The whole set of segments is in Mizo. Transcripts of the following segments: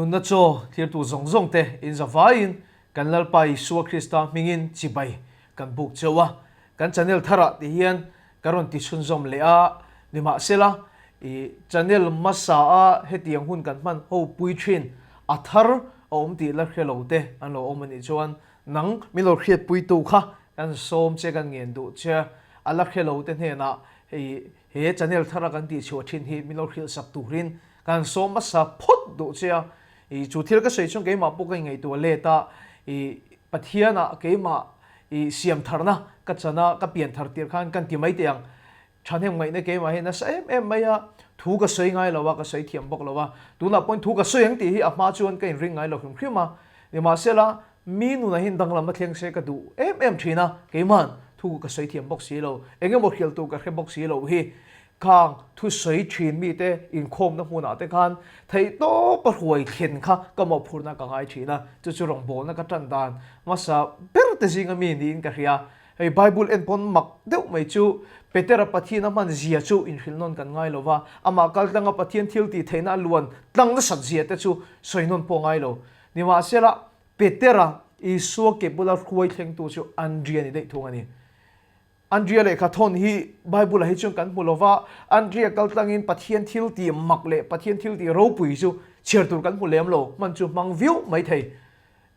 Nunna chaw thlirtu zawng zawng te in zavaiin kan Lalpa Isua Krista hmingin chibai kan buk cheu a, kan channel tharah ti hian ka rawn ti chhunzawm leh a, nimahsela i channel hmasa a hetiang hun kan hman ho pui thin a thar a awm tih la hre lo te an lo awm a nih chuan nang min lo hriatpuitu kha kan sawm che kan ngen duh che a la hre lo te hnenah hei he channel thara kan tih chhuah thin hi min lo hrilh sak turin Kan sawm hmasa phawt duh che a, i chu thil ka sawi chuan keimah pawh ka ingaihtuah let a, i Pathianah keimah i siam tharna ka chan a, ka pian thar tir khan kan ti mai teh ang. Thahnem ngaihna keimah hi nasa em em mai a, thu ka sawi ngai lo a, ka sawi thiam bawk lo a, tunah pawhin thu ka sawi ang tih hi a hma chuan ka inring ngai lo hrim hrim a, nimahsela mi nunah hian danglam a thleng se ka duh em em thin a, keimahan thu ka sawi thiam bawk si lo, eng emaw hrilh tur ka hre bawk si lo hi Khang thusawi thin mite inkhawmna hmunah te khan theihtawpa hruai thlen kha ka mawhphurhna ka ngai thin a, chu chu rawngbawlna ka tan dan hmasa ber te zinga mi niin ka hria. Hei Bible en pawn mak deuh mai chu Petera Pathian a hman zia chu inhrilh nawn kan ngai lo va, amah kaltlanga Pathian thil tih theihna a luan tlang nasat zia te chu sawi nawn pawh ngai lo. Nimahsela, Petera Isua ke bula hruai thlengtu chu Andria ni daih thung a ni. Andria lehkha thawn hi Bible-ah hi chuan kan hmu lo va, Andria kal tlangin Pathian thil tih mak leh Pathian thil tih ropui chu chhiar tur kan hmu lem lo, hman chu hmang viau mai thei.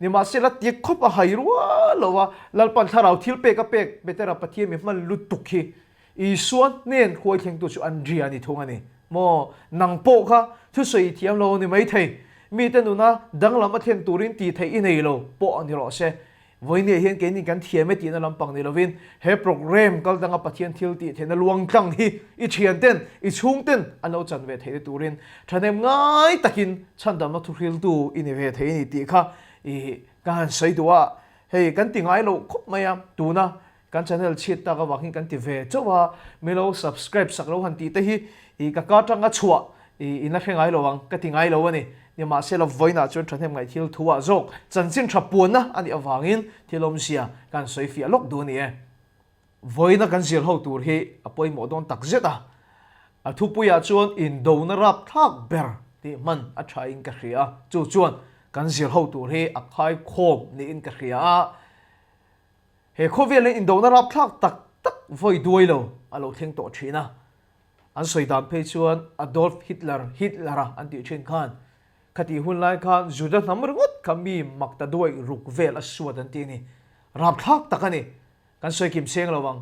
Nimahsela tik khawp a hai rual lo a, Lalpan thlarau thil pek a pek Petera Pathian mi hman lutuk hi Isua hnen hruai thlengtu chu Andria a ni thung a ni. Maw, nang pawh kha thusawi thiam lo a ni mai thei, mite nuna danglam a thlen turin tih theih i nei lo pawh a ni rawh se. Vawinia hian keini kan thiam e tihna lampang ni lovin he programme kal danga Pathian thil tih theihna luang tlang hi i thianten, i chhungten an lo chan ve theihna turin thahnem ngai takin chhandamna thuhriltu i ni ve thei a ni tih kha i ka han sawi duh a. Hei kan ti ngai loh khawp mai a, tuna Kan channel chhiat tak avang hi kan ti ve chauh a, mi lo subscribe sak lo han tih te hi i ka ka tanga chhuah i in la hre ngai lo ang ka ti ngai lo a ni. Nimahsela vawiinah chuan thahnem ngaih thil thu ah zawk chanchin tha puanna a nih avangin thil awmzia kan sawi fiah lawk duh a ni e. Vawiina kan zir ho tur hi a pawimawh dawn tak zet a, a thupuiah chuan indona rapthlak ber tih hman a tha in ka hria a, chu chuan kan zir ho tur hi a khaikhawm niin ka hria a. He khawvel hi indona rapthlak tak tak vawi duai lo a lo thleng tawh thin a. An sawi dan phei chuan Adolf Hitler, Hitler-a an tih thin khan khatih hun lai khan Juda hnam ringawt kha mi mak ta duai ruk vel a suat an tih a ni. Rapthlak tak a ni. Kan sawi kim seng lo ang.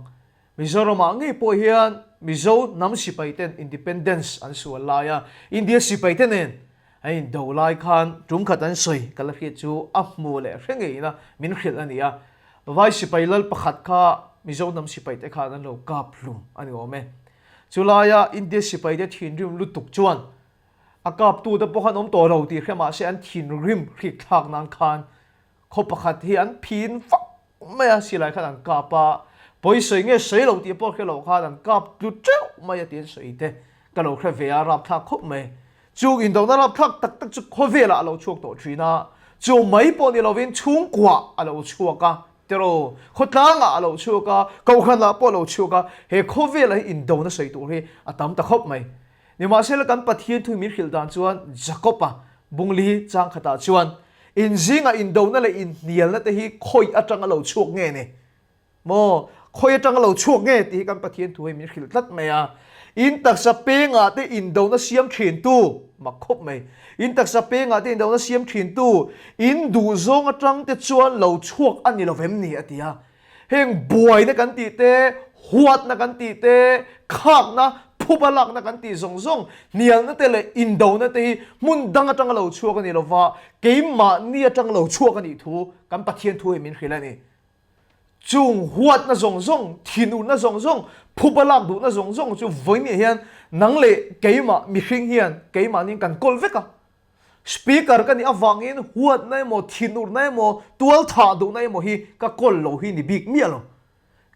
Mizoramah ngei pawh hian Mizo hnam sipaiten independence an sual lai a, India sipaite nen an indo lai khan tum khat an sawi ka la hriat chu a hmu leh hre ngeina min hrilh a ni a. Vai sipai lal pakhat kha Mizo hnam sipaite khan an lo kap hlum a ni awm e. Chulaia India sipaite thinrim lutuk chuan a kaptute pawh khan awm tawh lo tih hre mahse an thinrim hrikthlak nan khan Khaw pakhat hi an phin fak mai a, silai khan an kap a, pawisawi nge sawi lo tih pawh hre lo khan an kap tlu teuh mai a tih an sawi te ka lo hre ve a, rapthlak khawp mai. Chu indona rapthlak tak tak chu khawvelah a lo chhuak tawh thin a, chu mai pawh ni lovin chhungkuah a lo chhuak a, tiraw khawtlangah a lo chhuak a, kohhranah pawh a lo chhuak a, he khawvelah hi indona sawi tur hi a tam ta khawp mai. Nimahsela kan Pathian thu min hrilh dan chuan Jakob-a bungli chang khatah chuan Inzingah indona leh inhnialna te hi khawi atanga lo chhuak nge ni? Maw, khawi atanga lo chhuak nge tih hi kan Pathian thu hi min hrilh tlat mai a. In taksa pengah te indona siam thintu, mak khawp mai, in taksa pengah te indona siam thintu, in duhzawng atang te chuan lo chhuak a ni lo vem ni a ti a. Heng buaina kan tih te, huatna kan tih te, khakna, phuba lakna kan tih zawng zawng, hnialna te leh indona te hi hmun dang atanga lo chhuak a ni lova, keimahni atanga lo chhuak a nih thu kan Pathian thu hi min hrilh a ni. Chung huatna zawng zawng, thinurna zawng zawng, phuba lak duhna zawng zawng chu vawiin hian nang leh keimah mihring hian keimahniin kan kawl vek a. Speaker ka nih avangin huatna emaw, thinurna emaw, tual thah duhna emaw hi ka kawl lo hi ni bik miah lo.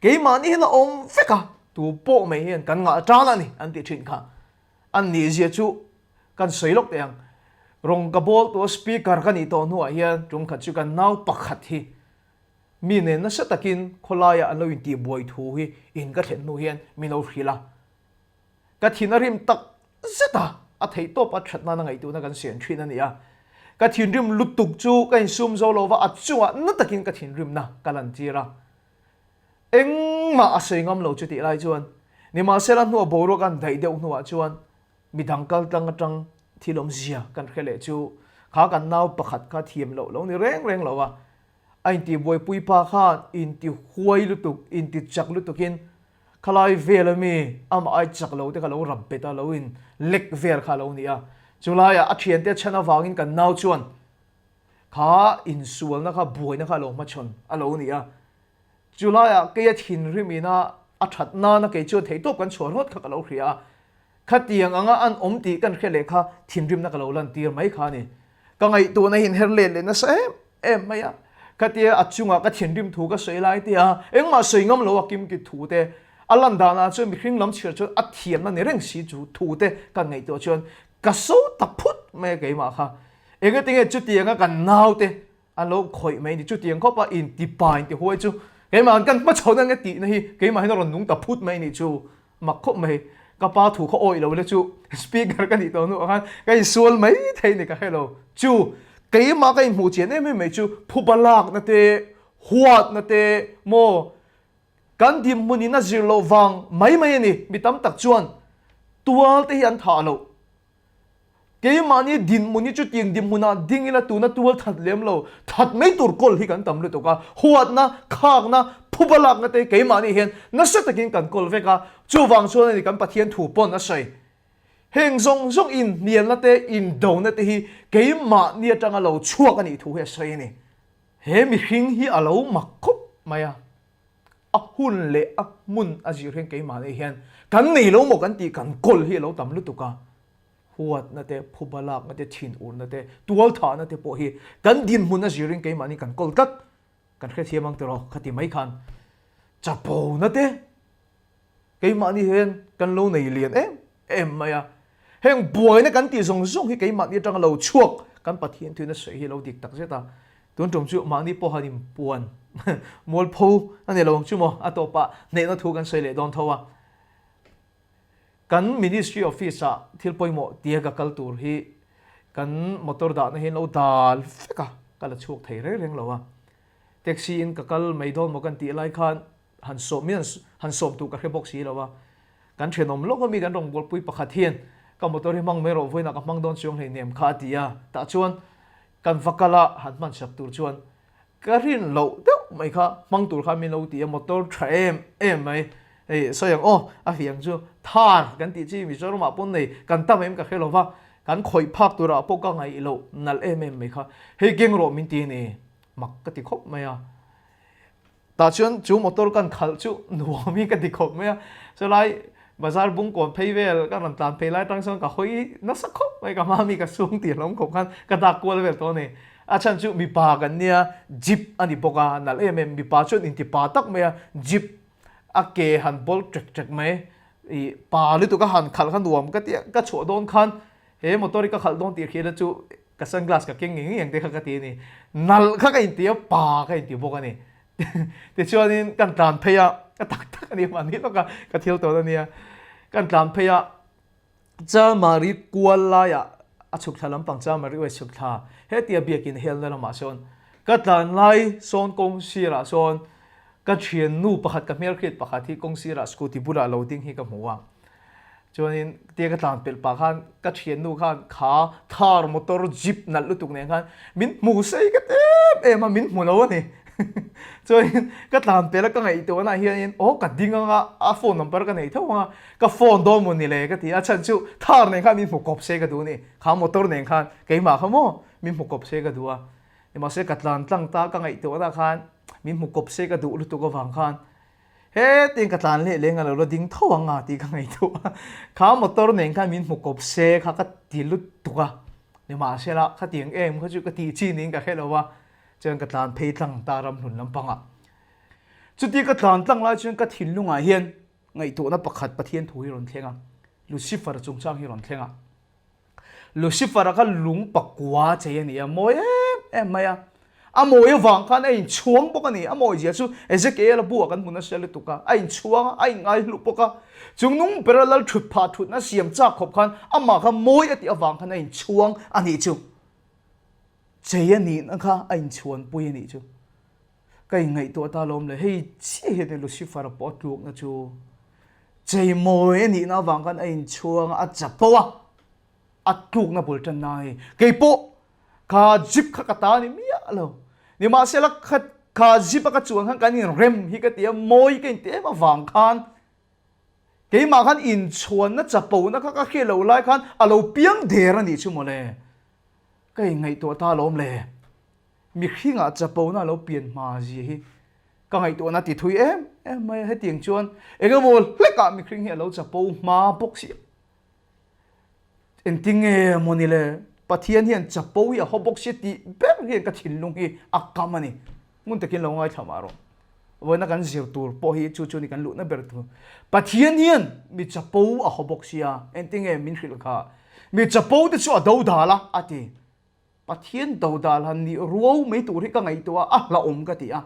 Keimahni hian a awm vek a, tu pawh mai hian kan ngah tan a ni an tih thin kha. An nihzia chu kan sawi lawk teh ang. Rawng ka bawl tua speaker ka nih tawh hnuah hian tum khat chu kan nau pakhat hi mi nen nasa takin khawlaiah an lo intihbuai thu hi in ka thlen hnu hian min lo hrilh a. Ka thin a rim tak zet a, a theih tawp a that nana ngaihtuhna kan siam thin a ni a. Ka thinrim lutuk chu ka insum zo lo va, a chungah na takin ka thinrimna ka lantir a. Engmah a sawi ngam lo chutih lai chuan nimahsela hnua boruak an daih deuh hnuah chuan midang kal tlang atang thil awmzia kan hre leh chu kha kan nau pakhat kha thiam loh lo ni reng reng lo a, a inti buaipui pa khan inti huai lutuk, inti chak lutukin khalai vel ami amah ai chak lo te kha lo rap bet a, lo in lek vel kha a lo ni a. Chulaiah a thiante a chhan avangin kan nau chuan Kha insualna kha buaina kha a lo hmachhawn a lo ni a, chulaiah keia thinrim ina a that nana kei chuan theihtawp kan chhuah rawt kha ka lo hria a, khatiang anga an awm tih kan hre leh kha thinrimna ka lo lantir mai kha a ni. Ka ngaihtuahna hi inher let leh nasa em em mai a, khatia a chungah ka thinrim thu ka sawi lai te a, engmah sawi ngam lo a kimki thu te, a lan danah chuan mihring lam chhiar chuan a thiamna ni reng si chu thu te kan ngaihtuah chuan ka so ta phut mai a keimah kha. Engatinge chutianga kan naute an lo khawih mai ni? Chutiang khawpa inti pa inti huai chu keimah an kan hmachhawn ange tihna hi keimah hian a rawn nung ta phut mai nih chu mak khawp mai. Ka pa thu kha awih lo le chu speaker ka nih tawh hnuah khan ka insual mai thei ni ka hre lo. Chu keimah ka inhmuh chian em em mai chu phuba lakna te, huatna te maw kan dinhmun in a zir loh vang mai mai a ni. Mi tam tak chuan tual te hi an thah loh. Keimahni dinhmun hi chutiang dinhmunah ding ila tuna tual that lem lo, that mai tur kawl hi kan tam lutuk a, huatna, khakna, phuba lakna te keimahni hian nasa takin kan kawl vek a, chuvang chuan a ni kan Pathian thu pawn a sawi. Heng zawng zawng inhnialna te, indona te hi keimahni atanga lo chhuak a nih thu hi a sawi a ni. He mihring hi a lo mak khawp mai a, a hun leh a hmun a zir hian keimahni hian kan nei lo maw kan tih kan kawl hi a lo tam lutuk a, huatna te, phuba lakna te, thinurna te, tualthahna te pawh hi kan dinhmun a zirin keimahni kan kawl tlat, kan hrethiam ang tiraw khati mai khan chapona te keimahni hian kan lo nei lian em em mai a, heng buaina kan tih zawng zawng hi keimahni atanga lo chhuak kan Pathian thuin a sawi hi a lo dik tak zet a, tun tum chu mahni pawh han inpuan mualpho a ni lo ang chu maw a tawpah hnehna thu kan sawi leh dawn tho a. Kan Ministry Office ah thil pawimawh tia ka kal tur hi kan motor dahna hi an lo dal vek a, ka la chhuak thei reng reng lo a. Taxi in ka kal mai dawn maw kan tih lai khan han sawm min han sawm tur ka hre bawk si lo a. Kan thenawm lawk ami kan rawngbawlpui pakhat hian ka motor hi hmang mai rawh vawiinah ka hmang dawn chuang hleinem kha a ti a, tah chuan kan va kal a han hman sak tur chuan Ka rin loh deuh mai kha hmang tur kha min lo ti a, motor tha em em mai. Hei sawi ang aw, a hliam chu Thar kan tih chi Mizoramah pawn nei kan tam em ka hre lo va, kan khawih phak turah pawh ka ngaih loh nalh em em mai kha. Hei keng rawh min ti a ni, mak ka ti khawp mai a. Tah chuan chu motor kan khalh chu nuam hi ka ti khawp mai a, chulai bazar bung kawn phei vel ka rawn tlan phei lai atang chuan ka hawi nasa khawp mai, ka hma mi ka sung tih hlawm khawp khan ka dak kual vel tawh a ni. A chhan chu mipa kan nia jeep a ni bawk a, nalh em em mipa chuan inti pa tak mai a, jeep a ke han bawl ṭek ṭek mai, ih pa lutuk a han khalh kha nuam ka ti a, ka chhuah dawn khan he motor hi ka khalh dawn tih hriat chu Ka sunglass ka keng ngei ngei ang te kha ka ti a ni. Nalh kha ka inti a, pa ka inti bawk a ni. Tichuanin kan tlan phei a, ka tak tak a ni mahni lawk a, ka thil tawn a nia. Kan tlan phei a, Chalmari kual laiah a chhuk thla lampang Chalmari uai chhuk thla hetia biakin helna lamah sawn ka tlan lai sawn kawng sirah sawn ka thiannu pakhat ka hmelhriat pakhat hi kawng sirah scooty bulah lo ding hi ka hmu a. Chuanin tia ka tlan pelh pah khan ka thiannu khan kha Thar motor jeep nalh lutuk nen khan min hmu sei ka em em a, min hmu lo a ni. Chuanin ka tlan pelh a ka ngaihtuahna ah hianin aw ka ding anga a phone number ka nei tho anga ka phone dawn maw ni le ka ti a, chhan chu Thar nen khan min hmu kawp se ka duh a ni. Kha motor nen khan keimah kha maw min hmu kawp se ka duh a. Nimahse ka tlan tlang ta ka ngaihtuahna khan min hmu kawp se ka duh lutuk avang khan Hetin ka tlan leh leng a lo la ding tho ang a tih ka ngaihtuah a, kha motor nen khan min hmu kawp se kha ka ti lutuk a, nimahsela khatiang em kha chu ka tih chi niin ka hre lo a, chuan ka tlan phei tlang ta ramhlun lampangah. Chuti ka tlan tlang lai chuan ka thinlungah hian ngaihtuahna pakhat Pathian thu hi rawn thleng a, Lucifer chungchang hi rawn thleng a. Lucifer-a kha lung pakua chei a ni a, mawi em em mai a. A mawi avang khan a inchhuang bawk a ni. A mawi zia chu Ezekiel-a buah kan hmu nasa lutuk a, a inchhuang a, a inngaihluh bawk a. Chung nung bera lal thut phah thutna siam chak khawp khan amah kha mawi a tih avang khan a inchhuang a nih chu. Chei a nihna kha a inchhuanpui a nih chu. Ka inngaihtuah ta lawm le, hei chiah hian Lucifer-a pawh a tlukna chu chei mawi a nihna avang khan a inchhuang a, a chapo a, a tlukna bul tan na hei. Kei pawh kha jeep kha ka ta a ni miah lo. Nimahsela kha kha jeep a ka chuan khan kan inrem hi ka ti a, mawi ka inti em avang khan keimah khan inchhuanna chapona kha ka hriat loh lai khan a lo piang der a nih chu mawle. Ka inngaihtuah ta alawm le. Mihringah chapona a lo pian hma zia hi ka ngaihtuahna ti thui em em mai a. Hetiang chuan eng emaw hlekah mihring hi a lo chapo hma bawk si a. Engtin nge maw ni le, Pathian hian chapo hi a haw bawk si tih ber hian ka thinlung hi a kam a ni. Ngun takin lo ngaithla mah rawh. Vawiina kan zir tur pawh hi chu chu ni kan luhna ber tur. Pathian hian mi chapo a haw bawk sia, engtin nge min hrilh kha? Mi chapo te chu a do dal a, a ti. Pathian do dal han nih ruau mai tur hi ka ngaihtuah a, a hlauhawm ka ti a.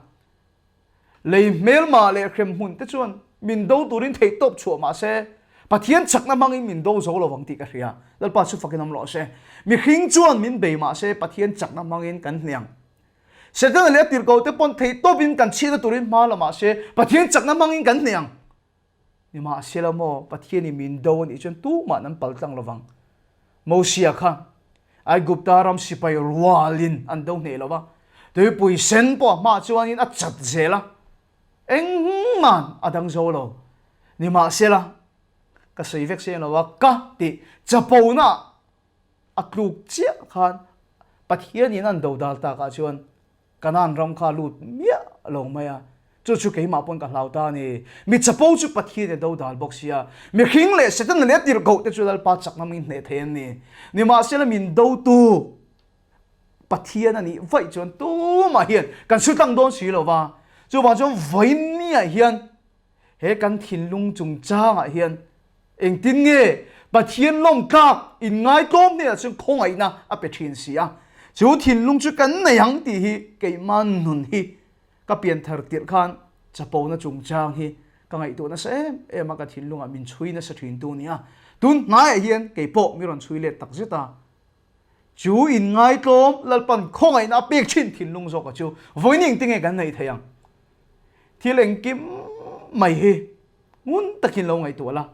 Lei hmelma leh hremhmun te chuan min do turin theihtawp chhuah mah se, Pathian chakna hmangin min do zo lo vang tih ka hria. Lalpa chu fakin awm rawh se. Mihring chuan min bei mah se, Pathian chakna hmangin kan hniang. Setana leh a tirhkoh te pawn theihtawpin kan chhiatna turin hma la mah se, Pathian chakna hmangin kan hniang. Nimahsela maw, Pathianin min do a nih chuan tumah an pal tlang lovang. Mosia kha Aigupta ram sipai rualin an do hneh lo va, tuipui sen pawh a hmaah chuanin a chat zel a, engmahn a dang zo lo. Nimahsela, ka sawi vek seng lo a, ka tih chapona a tluk chiah khan Pathianin an do dal takah chuan Kanaan ram kha lut miah lo mai a, chu chu keimah pawn ka hlau ta a ni. Mi chapo chu Pathian a dodal bawk sia, mihring leh Setana leh a tirhkoh te chu Lalpa chakna min hneh thei an ni. Nimahsela min dotu Pathian a nih vaih chuan tumah hian kan su tlang dawn si lo va, chuvang chuan vawiinniah hian He kan thinlung chungchangah hian engtin nge Pathian lawmtlak inngaitlawm hnenah chuan khawngaihna a pe thin si a, chu thinlung chu kan nei ang tih hi keimah nun hi ka pianthar tirh khan chapona chungchang hi ka ngaihtuah nasa em em a, ka thinlungah min chhui nasa thin tu nia. Tun hnaiah hian keipawh mi rawn chhui let tak zet a, Chu inngaitlawm Lalpan khawngaihna a pek thin thinlung zawka chu vawiin engtin nge kan neih theih ang? Thil engkim mai hi ngun takin lo ngaihtuah la,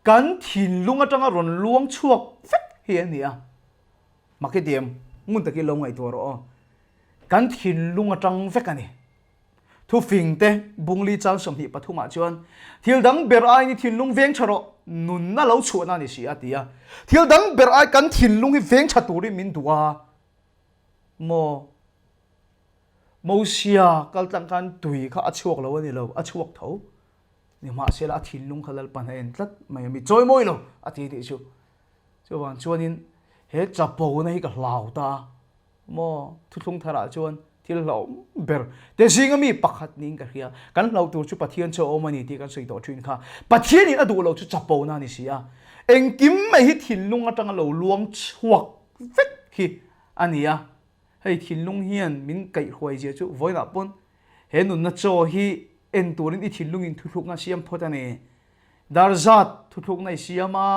kan thinlung atanga rawn luang chhuak vek hi a ni a. Mak i ti em? Ngun takin lo ngaihtuah rawh aw. Kan thinlung atang vek a ni. Thufing te Bungli chang 23 ah chuan, Thil dang ber aiin i thinlung veng tha rawh, nunna lo chhuahna a ni si a ti a. Thil dang ber ai kan thinlung hi veng tha turin min duh a maw? Mosia kaltlang khan tui kha a chhuak lo a ni lo, a chhuak tho. Nimahsela a thinlung kha Lalpan a en tlat mai a, mi chawimawi lo a ti tih chu. Chuvang chuanin he chapona hi ka hlau ta a. Maw thuthlung tharah chuan thil hlauhawm ber te zinga mi pakhat niin ka hria. Kan hlauh tur chu Pathian chu a awm a ni tih kan sawi tawh thin kha. Pathianin a duh loh chu chapona a ni si a. Engkim mai hi thinlung atanga lo luang chhuak vek hi a ni a. Hei thinlung hian min kaihhruai zia chu vawiinah pawn he nunna chaw hi en turin i thinlungin thuthlukna siam phawt a ni. Dar zat thuthlukna i siam a,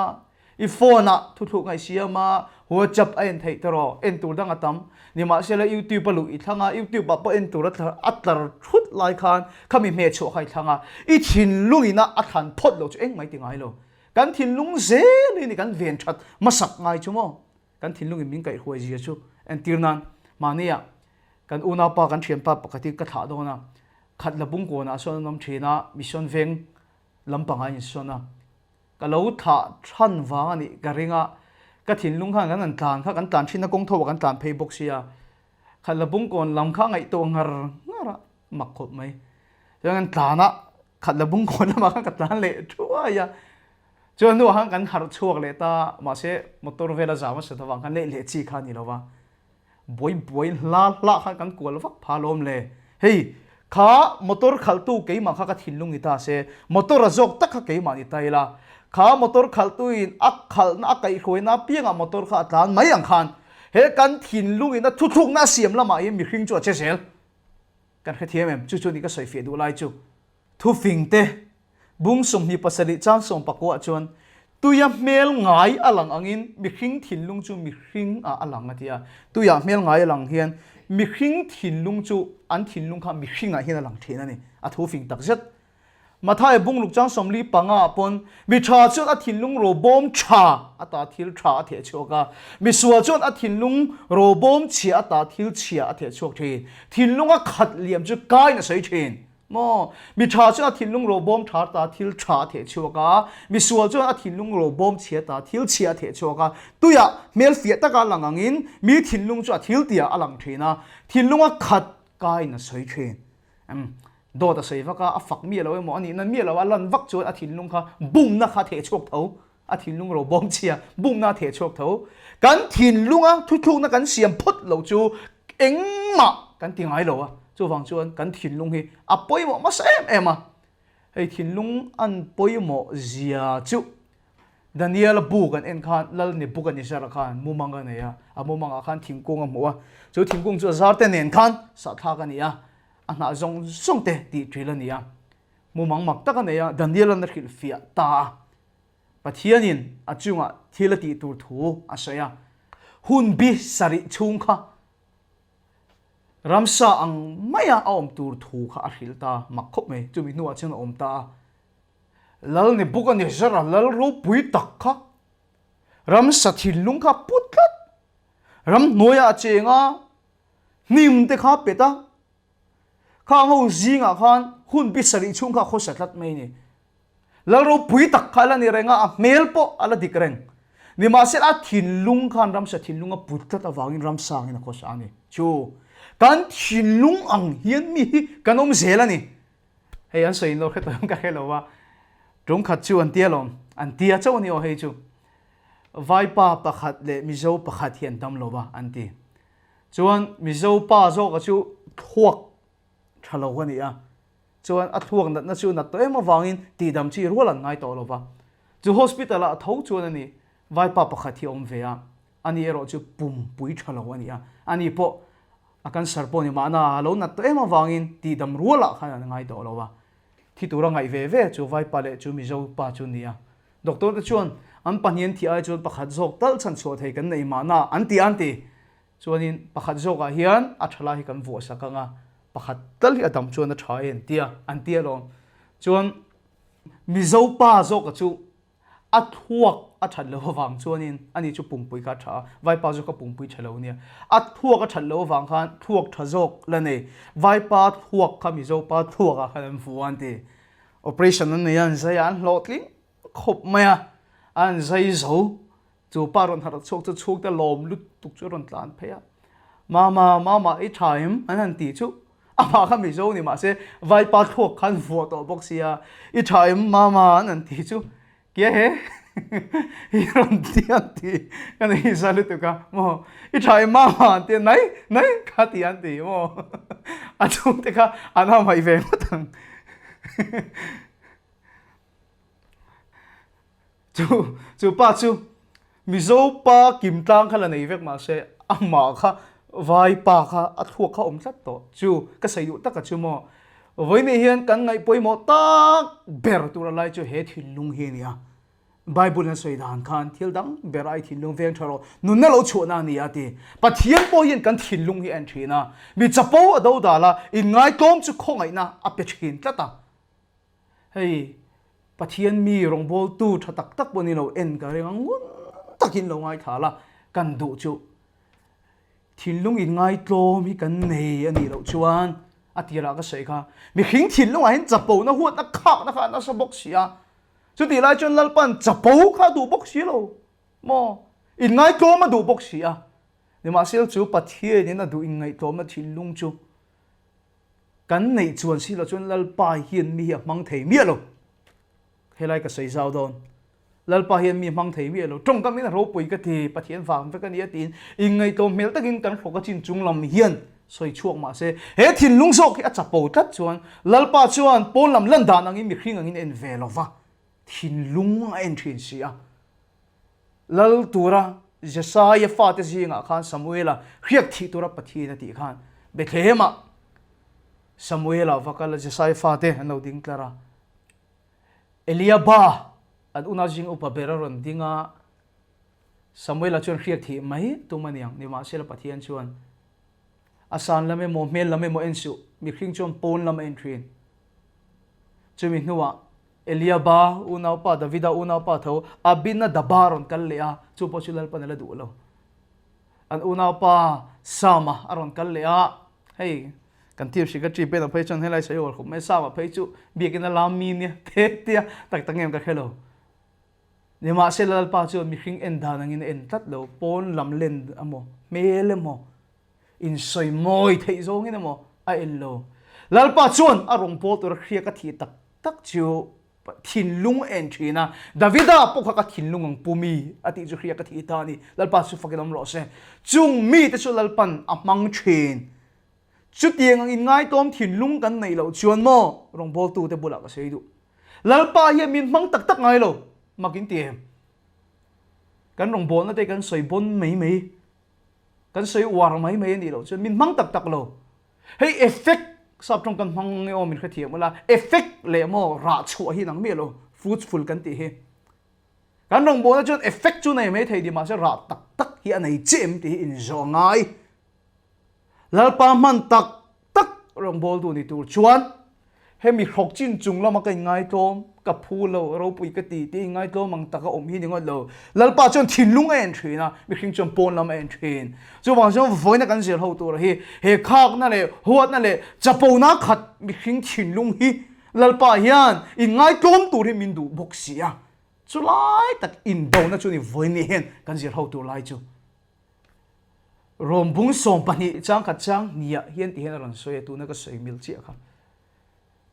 i phone ah thuthlukna i siam a, WhatsApp a en theih tawh, en tur dang a tam. Nimahsela YouTube a luh i thlang a, YouTube ah pawh en tur a tlar thut lai khan khami hmehchhuah kha i thlang a, i thinlung ina a thlan phawt loh chu engmah i ti ngai lo. Kan thinlung zel hi ni kan ven that hmasak ngai chu maw? Kan thinlung in min kaihhruai zia chu entir nan mahnia kan unaupa kan thianpa pakhat hi ka thlah dawn a, khat la bungkawnah sawn an awm thin a, mission veng lampang ah a insawn a, ka lo thlah than vang a nih ka ring a, ka thinlung khan kan han tlan kha kan tlan thin a kawng tho ah kan tlan phei bawk sia, khat la bungkawn lam kha a ngaihtuah ngar ngar a, mak khawp mai. Chuan kan tlan a, khat la bungkawn lamah khan ka tlan leh thuai a, chuan hnuah khan kan harh chhuak leh ta, mahse motor vel a zam a sat avang khan leh leh chi kha a ni lo va. Buai buai hla hlah khan kan kual vak pha lawm le. Hei, kha motor khalhtu keimah kha ka thinlung ni ta se, motor a zawk tak kha keimah ni ta ila, kha motor khalhtuin a khalhna a kaihhruaina apiangah motor kha a tlan mai ang khan he kan thinlungin a thuthlukna a siam lamah hian mihring chu a che zel. Kan hrethiam em? Chu chu ni ka sawifiah duh lai chu. Thufing te, bung 27 chang 19 chuan. Tuia hmel ngai a lang angin mihring thinlung chu mihring ah a lang a ti a. Tuia hmel ngai a lang hian mihring thinlung chu an thinlung kha mihring ah hian a lang thin a ni. A thu fing tak zet. Matthai bungluk chang 45 ah pawn mi tha chuan a thinlung robawm tha ata thil tha a theh chhuak a, mi sual chuan a thinlung robawm chhia ata thil chhia a theh chhuak thin. Thinlung a khat liam chu kain a sawi thin. Maw? Mi tha chuan a thinlung robawm tha ta thil tha a theh chhuak a, mi sual chuan a thinlung robawm chhia ta thil chhia a theh chhuak a. Tuiah hmel fiah taka lang angin mi thinlung chu a thil tihah a lang thin a, thinlung a khat kain a sawi thin. Umm, dawt a sawi vak a, a fak miah lo emaw a nihna miah lo a lan vak chuan a thinlung kha bumna kha a theh chhuak tho. A thinlung robawm chhia bumna a theh chhuak tho. Kan thinlunga thuthlukna kan siam phawt lo chu engmah kan ti ngai lo a, chuvang chuan kan thinlung hi a pawimawh hmasa em em a. Hei thinlung an pawimawh zia chu Daniel-a bu kan en khan Lal Nebuchadnezzar-a khan mumang a nei a, a mumangah khan thingkung a hmuh a, chu thingkung chu a zar te nen khan sahthlak a ni a, a hnah zawng zawng te tih ṭil a ni a. Mumang mak tak a nei a, Daniel-a'n a hrilhfiah ta a. Pathianin a chungah thil a tih tur thu a sawi a, hun bi sarih chhung kha ramsa ang maia a awm tur thu kha a hrilh ta mak khawp mai. Chumi hnuah chuan a awm ta a, Lal Nebuchadnezzar-a lal ropui tak kha ramsa thinlung kha a pu tlat, ramhnuaiah a cheng a, hnim te kha a pet a, Khang ho zingah khan hun bi sarih chhung kha a khawsa tlat mai a ni. Lal ropui tak kha a la ni reng a, a hmel pawh a la dik reng. Nimahsela a thinlung khan ramsa thinlung a put tlat avangin ramsangin a khawsa a ni. Chu kan thinlung ang hian mi hi kan awm zel a ni. Hei an sawi in lo hre tawh em ka hre lo a, tum khat chu an tia lawm, an tia chauh a ni aw hei chu. Vaipa pakhat leh Mizo pakhat hi an dam lo va an ti. Chuan Mizo pa zawka chu thluak tha lo a ni a, chuan a thluak natna chu nat tawh em avangin tihdam chi rual an ngai tawh lo va. Chu hospital ah tho chuan a ni, vaipa pakhat hi a awm ve a, ani erawh chu pumpui tha lo a ni a, ani pawh a cancer pawh ni mahna a lo nat tawh em avangin tihdam rualah khan an ngai tawh lo va. Thi tura ngaih ve ve chu vaipa leh chu Mizo pa chu ni a. Doctor te chuan an pahnian thih ai chuan pakhat zawk tal chhan chhuah thei kan nei mahna an ti a an ti. Chuanin pakhat zawkah hian a tha lai hi kan vuah sak ang a, pakhat tal hi a dam chuan a tha e an ti a, an ti alawm. Chuan Mizo pa zawka chu a thluak a that loh avang chuanin ani chu pumpui kha a tha a, Vaipa zawk kha pumpui tha lo ania. A thluak a that loh avang khan thluak tha zawk la nei, Vaipa thluak kha Mizo pa thluakah khan an vuah an ti. Operation an nei a, an zai a, an hlawhtling khawp mai a, an zai zo. Chu pa rawn harh chhuak chu chhungte lawm lutuk chu a rawn tlan phei a, Mama, Mama i tha em? an han ti chu. Amah kha Mizo ni mahse Vaipa thluak khan vuah tawh bawk sia, I tha em Mama? an han ti chu. Kia he? I rawn ti an ti ka nei za lutuk a maw? I tha em Mama? an ti a, Nai, nai kha ti an ti maw? A chhungte kha an hamaih ve ngawt ang. Chu chu pa chu Mizo pa kim tlang kha la nei vek mahse amah kha vai pa kha a thluak kha awm tlat tawh. Chu ka sawi duh taka chu maw vawiin hian kan ngaih pawimawh tak ber tur a lai chu he thinlung hi a ni a. Bible in a sawi dan khan thil dang ber ai thinlung veng tha rawh nunna lo chhuahna a ni a ti. Pathian pawh hian kan thinlung hi a en thin a, mi chapo a do dal a, inngaitawm chu khawngaihna a pe thin tlat a. Hei Pathian mi rawngbawltu tha tak tak pawh ni lo en ka ring a, ngun takin lo ngaithla la, kan duh chu thinlung inngaitlawm hi kan nei a nih loh chuan a tirah ka sawi kha mihring thinlungah hian chapona huatna khakna kha a nasa bawk si a, chutih lai chuan Lalpan chapo kha a duh bawk si lo maw, inngaitlawm a duh bawk si a, nimahsela chu Pathianin a duh inngaihtlawmna thinlung chu Kan neih chuan si lo chuan Lalpa hian mi hi a hmang thei miah lo. Helai ka sawi zau dawn. Lalpa hian mi a hmang thei miah lo. Tawngkam in a ropui ka ti, Pathian vang vek a ni a tiin inngaihtlawm hmel takin kan hrawk a chin chung lam hian sawi chhuak mah se he thinlung zawk hi a chapo tlat chuan Lalpa chuan pawn lam lan dan angin mihring angin a en ve lo va, thinlung a en thin si a. Lal tura Jesaia fate zingah khan Samuela hriak thih tura Pathian a tih khan Bethlehem-ah Samuela va kal a, Jesaia fate an lo ding tlar a. Eliaba. An unau zing upa ber a rawn ding a, Samuela chuan hriak thih mai tum a niang. Nimahsela Pathian chuan a san lam emaw hmel lam emaw en suh, mihring chuan pawn lam a en thin. Chumi hnuah Eliaba unaupa Davida unaupa tho Abinadaba rawn kal leh a, chu pawh chu Lalpan a la duh lo. An unaupa Sama a rawn kal leh a, hei kan team secretary Bena phei chuan helai sawi uar khawp mai, Sama phei chu biakin a lam mi nia te tia tak tak em ka hre lo. Nimahsela Lalpa chuan mihring en dan angin a en tlat lo, pawn lam len emaw, hmel emaw, insawi mawi theih zawngin emaw a en lo. Lalpa chuan a rawn pawl tura hriak a thih tak tak chu thinlung a en thin a, Davida pawh kha ka thinlung ang pu mi a tih chu hriak a thih ta a ni. Lalpa chu fakin awm rawh se. Chung mite chu Lalpan a hmang thin. Chutiang ang inngaitawm thinlung kan neih loh chuan maw rawngbawltute bulah ka sawi duh. Lalpa hian min hmang tak tak ngai lo, mak in ti em? Kan rawngbawlna te kan sawi bawn mai mai, kan sawi uar mai mai a nih loh chuan min hmang tak tak lo. Hei effect sap tawng kan hmang nge aw min hrethiam ula, effect leh maw rah chhuah hi nang miah lo, fruitful kan tih hi. Kan rawngbawlna chuan effect chu nei mai thei tih mahse rah tak tak hi a nei chiah em tih hi inzawh a ngai. Lalpa hman tak tak rawngbawltu ni tur chuan hemi hrawk chin chung lama ka inngaitawm, ka phu lo, ropui ka ti tih inngaitawm ang taka awm hi ni ngawt lo. Lalpa chuan thinlung a en thin a, mihring chuan pawn lam a en thin. Chuvang chuan vawiina kan zir ho tur hi he khakna leh huatna leh chapona khat mihring thinlung hi Lalpa hian inngaitawm tur hi min duh bawk si a. Chulai tak indona chu ni vawiin hian kan zir ho tur lai chu. Rawm bung 12 chang khat chang hniah hian ti hian a rawn sawi a, tuna ka sawi mil chiah kha.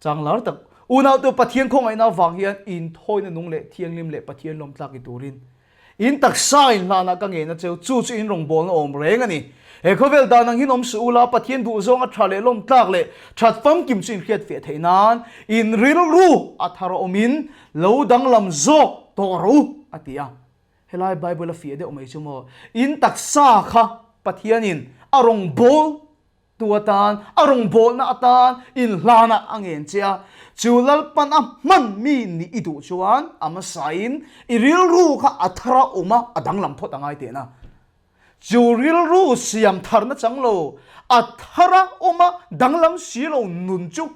Chang lar tak, Unaute Pathian khawngaihna avang hian inthawina nung leh thianghlim leh Pathian lawmtlak i turin in taksa in hlanah ka ngen a cheu, chu chu in rawngbawlna awm reng a ni. He khawvel dan ang hin awm suh ula, Pathian duhzawng a tha leh lawmtlak leh that famkim chu in hriat fiah theih nan in rilru a thar awmin lo danglam zawk tawh rawh u, a ti a. Helai Bible a fiah deuh mai chu maw? In taksa kha Pathianin a rawngbâwl tu atan, a rawngbâwlna atan inhlânah a ngen che a. Chu Lalpan a hman mi nih i duh chuan a hmasain i rilru kha a thar a awm a, a danglam phawt a ngai tehna. Chu rilru siam tharna chang lo, a thar a awm a, danglam si lo nun chu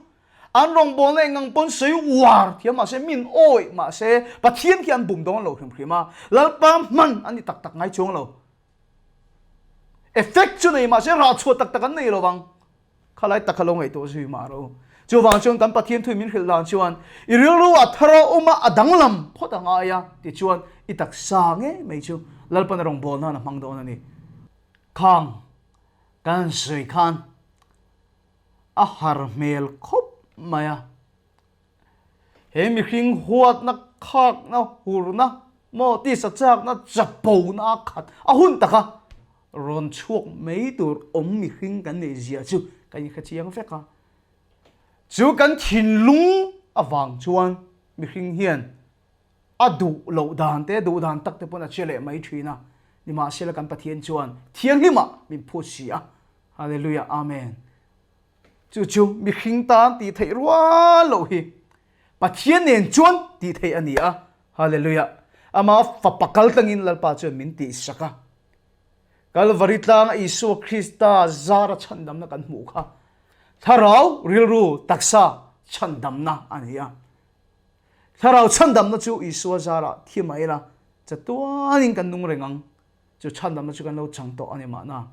An rawngbawlna eng ang pawn sawi uar thiam mahse, min awih mahse, Pathian khi an bum dawn lo hrim hrim a, Lalpa hman an ni tak tak ngai chuang lo. Effect chu nei mahse rah chhuah tak tak an nei lo vang. Khalai tak kha lo ngaihtuah zui mah rawh u. Chuvang chuan kan Pathian thui min hrilh dan chuan i rilru a thar a awm a, a danglam phawt a ngai a, tichuan i taksa ngei mai chu Lalpan a rawngbawlna nan a hmang dawn a ni. Khang kan sawi khan a har hmel khawp mai a. He mihring huatna, khakna, hurna maw tisa chakna, chapona a khat a hun taka rawn chhuak mai tur awm mihring kan neih zia chu kan inhre chiang vek a. Chu kan thinlung avang chuan mihring hian a duh loh dan te, duh dan tak te pawn a che leh mai thin a. Nimahsela kan Pathian chuan thianghlimah min phut si a. Hallelujah Amen. Chu chu mihring tan tih theih rual loh hi Pathian nen chuan tih theih a ni a. Hallelujah. Ama fapa kal tlangin Lalpa chuan min tihsak a. Kalvari tlanga Isua Krista zara chhandamna kan hmuh kha thlarau rilru taksa chhandamna a ni a. Thlarau chhandamna chu Isua zara thi mai ila chatuanin kan nung reng ang. Chu chhandamna chu kan lo chang tawh a ni mahna.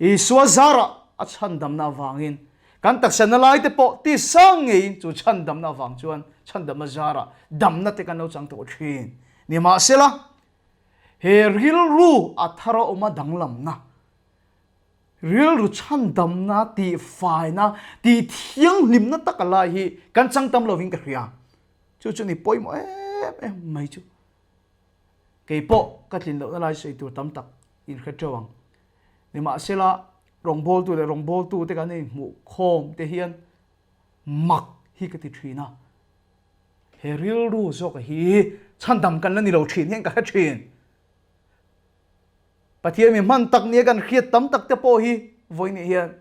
Isua zarah a chhandamna avangin kan taksa na lai te pawh ti sang ngeiin chu chhandamna avang chuan chhandamna zarah damna te kan lo chang tawh thin. Nimahsela, he rilru a thar a awm a danglamna, rilru chhandamna tihfaina, tihthianghlimna taka lai hi kan chang tam lovin ka hria. Chu chu ni pawimawh em em mai chu. Kei pawh ka tlin lohna lai sawi tur tam tak in hre teuh ang. Nimahsela, rawngbawltu leh rawngbawltu te kan inhmuh khawm te hian mak hi ka ti thin a. He rilru zawk hi chhandam kan la ni lo thin hian ka hre thin. Pathian mi hman tak nia kan hriat tam tak te pawh hi vawiin hian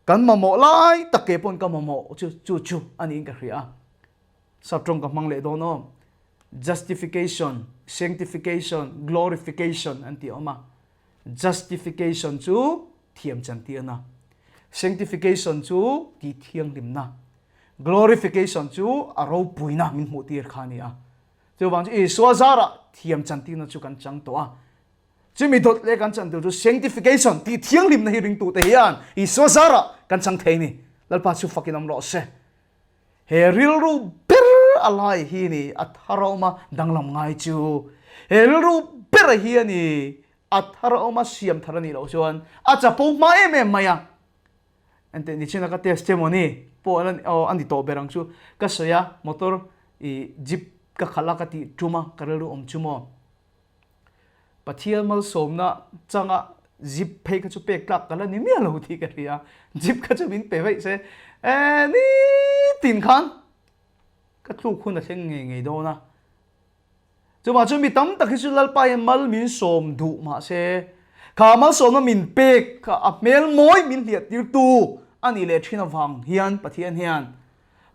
kan mamawh lai tak ke pawn ka mamawh chu chu chu a niin ka hria a. Saptawng ka hmang leh dawn aw. Justification, Sanctification, Glorification an tih a awm a. Justification chu thiam chantirna, Sanctification chu tih thianghlimna, Glorification chu a ropuina min hmuhtir kha a ni a. Chuvang chu Isua zarah thiam chantirna chu kan chang tawh a. Chumi dawt leh kan chan tur chu Sanctification tih thianghlimna hi ringtute hian Isua zarah kan chang thei a ni. Lalpa chu fakin awm rawh se. He rilru ber a lai hi ni a thar a awm a danglam ngai chu. He rilru ber a hi a ni a thar a awm a siam thar a nih loh chuan a chapo hma em em mai a. Enteh nichina ka test che mawni pawh aw a ni tawh ber ang chu ka sawi a motor ih jeep ka khalh a ka tih tum a ka rilru awm chu maw. Pathian malsawmna changa zip phei kha chu pek tlak ka la ni miah lo tih ka hria. Zip kha chu min pe vaih se e nitin khan ka tluk hun a thleng ngei ngei dawn a. Chuvang chu mi tam tak hi chu Lalpa hian mal min sawm duh mahse kha malsawmna min pek kha a hmel mawi min hliah tirtu a nih leh thin avang hian Pathian hian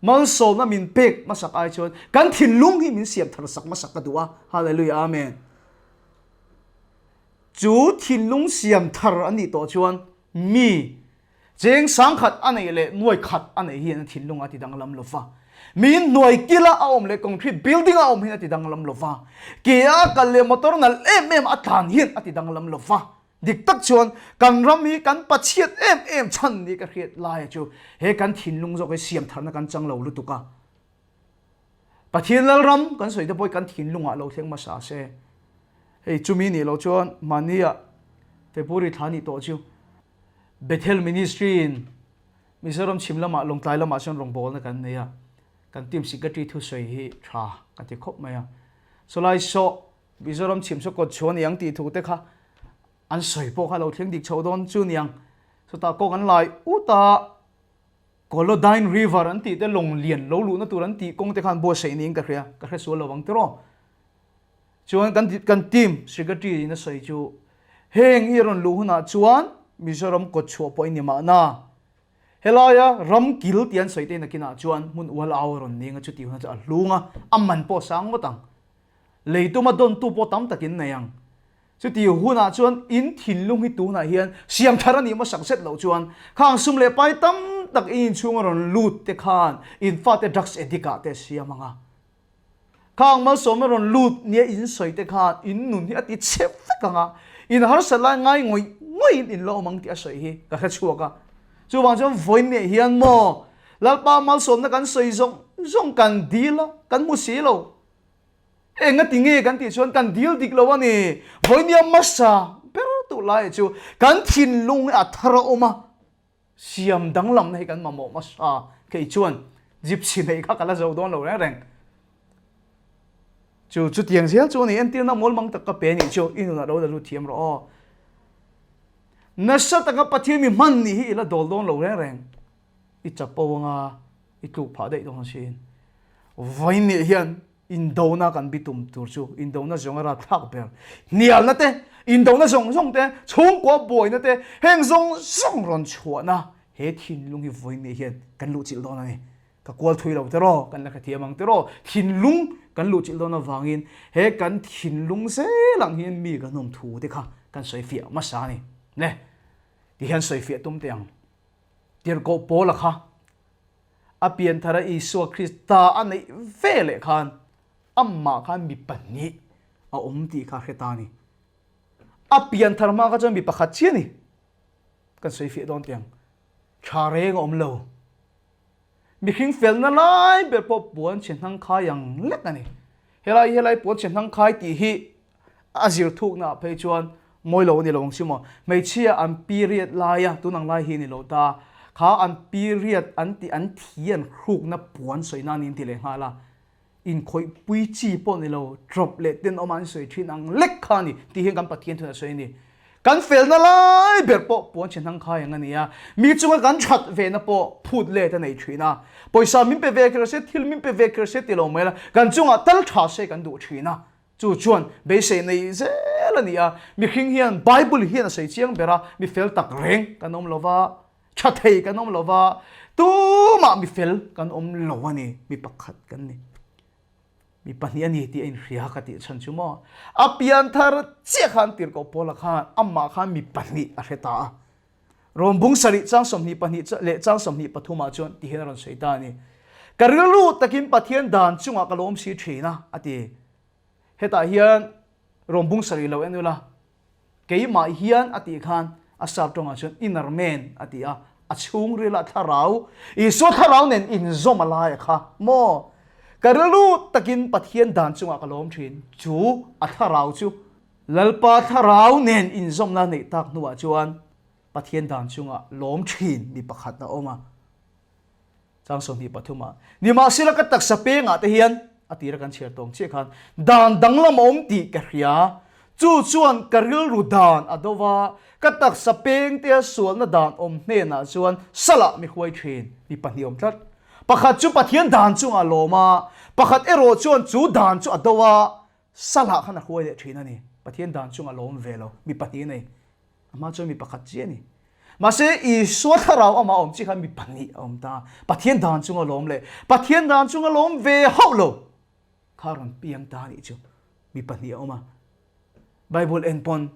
Malsawmna min pek hmasak ai chuan kan thinlung hi min siam thar sak hmasak ka duh a. Hallelujah Amen. Chu thinlung siam thar an nih tawh chuan mi cheng sangkhat a neih leh nuai khat a neih hian a thinlung a ti danglam lo va. Mi hnuai kila a awm leh concrete building a awm hian a ti danglam lo va. Ke a kal leh motor nalh em em a tlan hian a ti danglam lo va. Dik tak chuan kan ram hi kan pachhiat em em chhan ni ka hriat laia chu he kan thinlung zawk hi siam tharna kan chang lo lutuk a. Pathian Lalram kan sawi te pawh hi kan thinlungah lo thleng hmasa se. Hei chumi nih loh chuan mahnia February thla nih tawh chu Bethel Ministry in Mizoram chhim lamah Lawngtlai lamah chuan rawngbawlna kan nei a, kan team secretary thusawi hi tha ka ti khawp mai a. Sawlai sawh Mizoram chhim saw kawt chhuah niang tih thu te kha an sawi pawh kha lo thleng dik chho dawn chu niang. Chutah kawng an lai ut a, Kolodyne River an tih te lawng lian lo luhna tur an tih kawng te kha an buatsaih niin ka hria, ka hre sual lo ang tiraw. Chuan kan kan team secretary in a sawi chu heng hi a rawn luh hunah chuan Mizoram kawt chhuah pawh i ni mahna. Helaia ram kil tih an sawi te nakinah chuan hmun ual au a rawn ning a, chuti hunah chuan a hlung a, a man pawh a sang ngawt ang. Lei tuma dawntu pawh tam takin nei ang. Chuti hunah chuan in thinlung hi tunah hian siam thar a nih hmasak zet loh chuan khang sum leh pai tam tak in inchhung a rawn lut te khan in fate drugs addict ah te a siam ang a. Khang malsawmna rawn lut nia in sawi te khan in nun hi a ti chhe vek ang a, in harsat lai ngai ngawih ngawih in in la awm ang tih a sawi hi ka hre chhuak a. Chuvang chuan vawiin nih hian maw Lalpa malsawmna kan sawi zawng zawng kan dil a, kan hmu si lo. Enga ti nge kan tih chuan kan dil dik lo a ni. Vawinia hmasa ber tu lai chu kan thinlung hi a thar a awm a, siam danglamna hi kan mamawh hmasa. Kei chuan gypsy neih kha ka la zo dawn lo reng reng. Chu chutiang zel chu a ni, entirna mawlmang tak ka pe nih chu i nunah lo la lut thiam rawh aw. Nasa taka Pathian mi hman nih hi i la dawl dawn lo reng reng. I chapo anga i tluk phah daih dawn asin. Vawiin nih hian indona kan bitum tur chu indona zawng a rapthlak ber. Hnialna te, indona zawng zawng te, chhungkua buaina te, heng zawng zawng rawn chhuahna he thinlung hi vawiin nih hian kan luhchilh dawn a ni. Ka kual thui lo tiraw, kan la hrethiam ang tiraw, thinlung kan luhchilh dawn avangin he kan thinlung zel ang hian mi kan awm thu te kha kan sawifiah hmasa a ni. Le, tihian sawifiah tum teh ang. Tirhkoh Paula kha a pianthara Isua Krista a neih ve leh khan amah khan mi pahnih a awm tih kha a hre ta a ni. A pianthar hma kha chuan mi pakhat chiah a ni. Kan sawi fiah dawn teh ang. Tha reng a awm lo. Mihring felna lai ber pawh puan chhe hnang khai ang lek a ni. Helai helai puan chhe hnang khai tih hi a zir thukna ah phei chuan mawi lo a ni lo ang si maw. Hmeichhia an period laia tun ang lai hi a ni lo ta. Kha an period an tih an thi an hrukna puan sawi nan in ti leh nghal a. Inkhawih pui chi pawh ni lo, drop leh tenawm an sawi thin ang lek kha a ni tih hian kan Pathian thun a sawi a ni. Kan felna lai ber pawh puan chhe hnang khai ang a ni a, mi chunga kan that vehna pawh phut let a nei thin a. Pawisa min pe ve kher se, thil min pe ve kher se ti lo mai la, kan chungah tal tha se kan duh thin a. Chu chuan beisei nei zel a ni a, mihring hian Bible hian a sawi chiang ber a, mi fel tak reng kan awm lo va, tha thei kan awm lo va, tumah mi fel kan awm lo a ni, mi pakhat kan ni. Mi pahnih a ni tih a inhria ka tih chhan chu maw? A pianthar chiah khan Tirhkoh Paula khan amah khan mi pahnih a hre ta a. Rom bung sarih chang 22 leh chang 23 ah chuan ti hian a rawn sawi ta a ni. Ka rilru takin Pathian dan chungah ka lawm si thin a, a ti. Hetah hian Rom bung sarih lo en ula, Keimah hian a tih khan a sap tawngah chuan inner man a ti a, a chhungrilah thlarau, Isua thlarau nen inzawm a lai a kha maw? Ka rilru takin Pathian dan chungah ka lawm thin, chu a thlarau chu Lalpa thlarau nen inzawmna neih tak hnuah chuan Pathian dan chungah lawm thin mi pakhat a awm a. Chang 23 ah, Nimahsela ka taksa pengah te hian, a tira kan chhiar tawng chiah khan, dan danglam a awm tih ka hria. Chu chuan ka rilru dan a do va, ka taksa pengtea sualna dan awm hnenah chuan salah mi huai thin, mi pahnih awm tlat. Pakhat chu Pathian dan chungah a lawm a, pakhat erawh chuan chu dan chu a do a, salah khan a huai leh thin a ni. Pathian dan chungah a lawm ve lo, mi pahnih a nei. A hma chuan mi pakhat chiah a ni. Mahse, Isua thlarau amah awm chi khan mi pahnih a awm ta. Pathian dan chunga lawm leh Pathian dan chunga lawm ve hauh lo kha rawn piang ta anih chu mi pahnih a awm a. Bible en pawn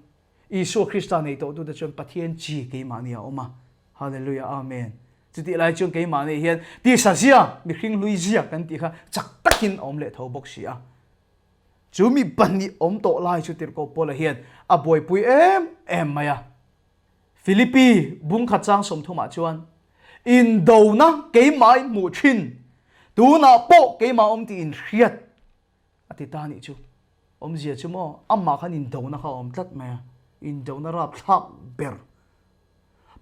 Isua Krista nei tawhtute chuan Pathian chi keimahni a awm a. Hallelujah Amen. Chutih lai chuan keimahni hian tisa zia, mihring hlui zia kan tih kha chak takin a awm leh tho bawk si a. Chu mi pahnih awm tawh lai chu Tirhkoh Paula hian a buaipui em em mai a. Philippi bungkhat chang sawmthumah chuan, Indona keimah in hmuh thin, tunah pawh keimah awm tih in hriat, a ti ta nih chu. Awmzia chu maw, amah khan indona kha a awm tlat mai a, indona rapthlak ber.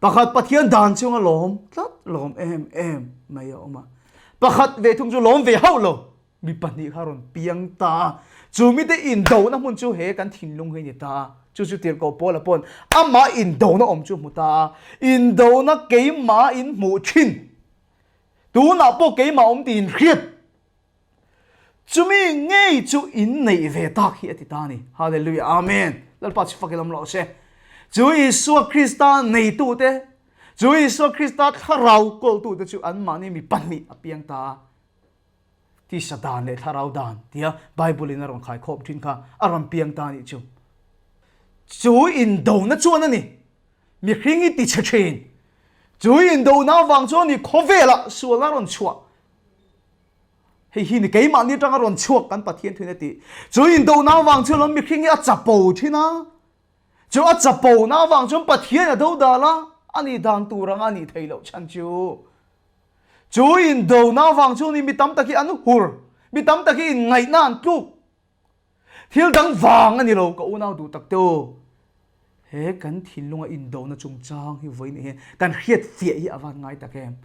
Pakhat Pathian dan chunga lawm tlat lawm em em mai a awm a, pakhat ve thung chu lawm ve hauh lo. Mi pahnih kha rawn piang ta a, chu mite indona hmun chu he kan thinlung hi a ni ta a, chu chu Tirhkoh Paula paw'n amah indona awm chu hmu ta a, indona keimah in hmuh thin, tunah pawh keimah awm tih in hriat, chumi ngei chu in neih ve tak hi a ti ta a ni. Hallelujah Amen. Lalpa chu fakin awm rawh se. Chu Isua Krista neitute, chu Isua Krista thlarau kawltute chu anmahni mi pahnih a piang ta a. Tisa dan leh thlarau dan tia Bible in a rawn khaikhawm thin kha a rawn piang ta anih chu. Chu indona chuan a ni mihring i tichhe thin. Chu indona avang chuan ni khawvelah sual a rawn chhuah. Hei hi ni keimahni atanga rawn chhuak kan Pathian thuin a tih. Chu indona avang chuan lo mihring hi a chapo thin a. Chu a chapona avang chuan Pathian a dodal a, a nih dan tur anga a nih theih loh chhan chu. Chu indona avang chu ni mi tam tak hi an hur, mi tam tak hi inngaihna an tluk. Thil dang vang a ni lo ka unau duh tak te u. He kan thinlunga indona chungchang hi vawiin hian kan hriat fiah hi a van ngai tak em.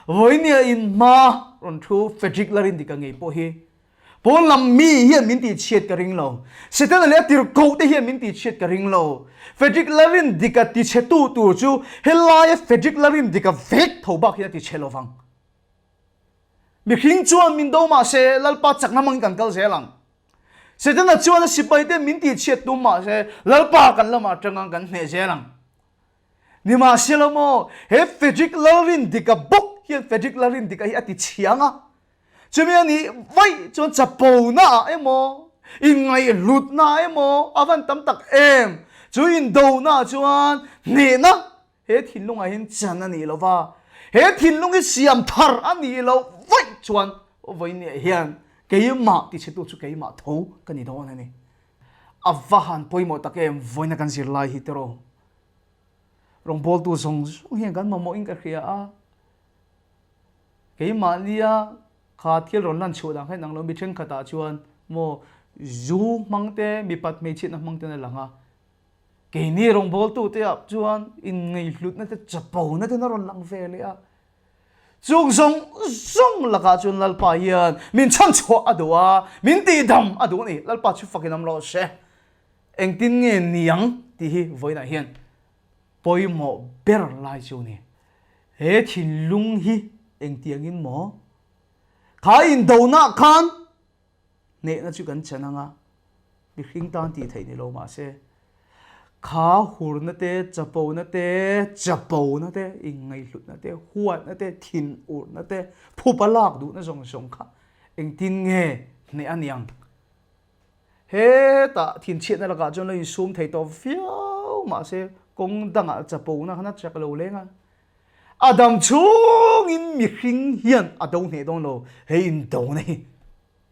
Vawiin inhma rawn thu Frederick Larindika ngei pawh hi Pawn lam mi hian min tihchhiat ka ring lo. Setana leh a tirhkoh te hian min tihchhiat ka ring lo. Frederick Larindika tichhetu tur chu helaia Frederick Larindika vek tho bak hian a tichhe lo vang. Mihring chuan min do mah se Lalpa chakna hmangin kan kal zel ang. Setana chuan a sipai te min tihchhiat tum mah se Lalpa kan lamah atanga kan hneh zel ang. Nimahsela maw, he Frederick Lalrindika bawk hian Frederick Lalrindika hi a tichhiang a. Chumi a nih vaih chuan chapona ah emaw, inngaihhlutna ah emaw a van tam tak em? Chu indona ah chuan hnehna he thinlung ah hian chan a nih lo va, he thinlung hi siam thar a nih loh vaih chuan vawinia hian keimah tichhetu chu keimah tho ka ni dawn a ni. A va han pawimawh tak em vawiina kan zirlai hi tiraw? Rawngbawltu zawng zawng hian kan mamawhin ka hria a. Keimahnia kha thil rawn lan chhuah dan kha inang lo mi thenkhatah chuan maw zu hmang te mipat hmeichhiatna hmang ten a lang a, keini rawngbawltute ah chuan inngaihhlutna te chapona ten a rawn lang ve leh a, chung zawng zawng lakah chuan Lalpa hian min chhanchhuah a duh a, min tihdam a duh a ni, Lalpa chu fakin awm rawh se, engtin nge niang tih hi vawiinah hian pawimawh ber lai chu a ni. He thinlung hi engtiangin maw? Kha indonah khan hnehna chu kan chan ang a, mihring tan tih theih ni lo mah se, kha hurna te, chapona te, chapona te, inngaihhlutna te, huatna te, thinurna te, phupa lak duhna zawng zawng kha engtin nge? hneh a niang. Hetah thinchhiatna lakah chuan lo insum thei tawh viau mahse kawng dangah chapona khan a chak lo leng a. A dam chhungin mihring hian a do hneh dawn lo, hei indona hi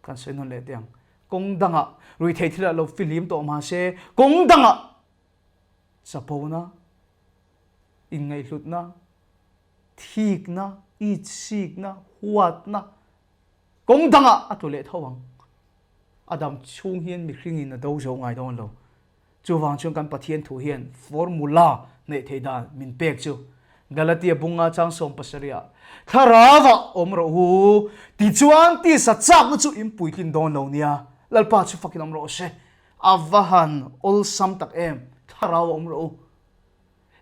kan sawi nawn leh teh ang. Kawng dangah ruihtheih thilah lo fihlim tawh mahse kawng dangah chapona, inngaihhlutna, thikna, itsikna, huatna, Kawng dangah a tlu leh tho ang. A dam chhung hian mihringin a do zo ngai dawn lo. Chuvang chuan kan Pathian thu hian formula neih theih dan min pek chu Galatia bunga chang 70 ah Thlarauah awm rawh u, tichuan tisa chakna chu in puitlin dawn lo nia. Lalpa chu fakin awm rawh se. A va han awlsam tak em, Thlarauah awm rawh u.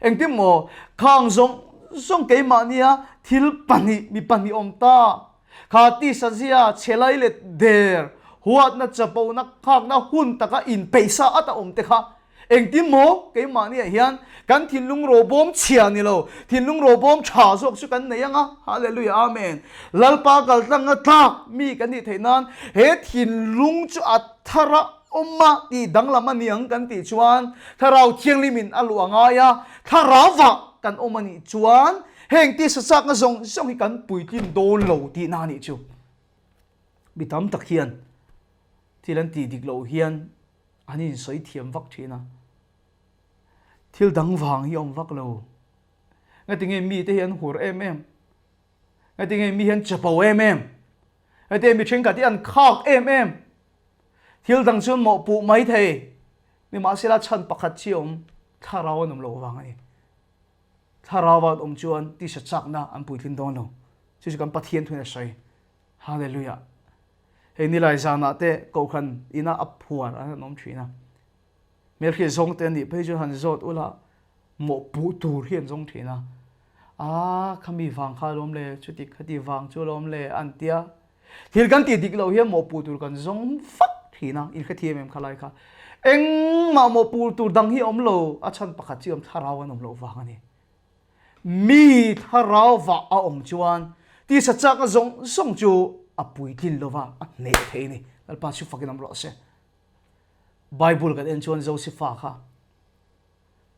Engtin maw khang zawng zawng keimahnia thil pahnih mi pahnih awm ta? Kha tisa zia chhelai leh der huatna chapona khakna hun taka inpeihsa at a awm te kha engtin maw keimahniah hian kan thinlung robawm chhia ni lo, thinlung robawm tha zawk chu kan nei anga? Hallelujah Amen. Lalpa kaltlanga tlak mi kan nih theih nan he thinlung chu a thar a awm a tih danglam a ni ang kan tih chuan Thlarau Thianghlimin a luh a ngai a, Thlarauvah kan awm a nih chuan heng tisa chakna zawng zawng hi kan puitlin dawn lo tihna a nih chu. Mi tam tak hian thil an tih dik loh hian an insawi thiam vak thin a, thil dang vang hi a awm vak lo. Ngatinge mite hi an hur em em? Ngatinge mi hi an chapo em em? Hetiang mi thenkhat hi an khak em em. Thil dang chuan mawhpuh mai thei. Nimahsela chhan pakhat chi awm thlarau an awm loh vang a ni. Thlarau an awm chuan tisa chakna an puitlin dawn lo. Chu chu kan Pathian thuin a sawi. Hallelujah. Hei nilai zanah te kohhran ina a phuar an han awm thin a. Hmelhriat zawng te anih phei chuan han zawt ula mawhpuh tur hi an zawng thin a. Aa khami vang kha alawm le, chuti khati vang chu alawm le an tia. Thil kan tih dik loh hian mawhpuh tur kan zawng vak thin a, inhrethiam em kha lai kha. Engmah mawhpuh tur dang hi a awm lo, a chhan pakhat chi awm thlarau an awm loh vang a ni. Mi thlarau vah a awm chuan tisa chakna zawng zawng chu a puitlin lova a hneh thei a ni. Lalpa chu fakin awm rawh se. Bible kan en chuan Josefa kha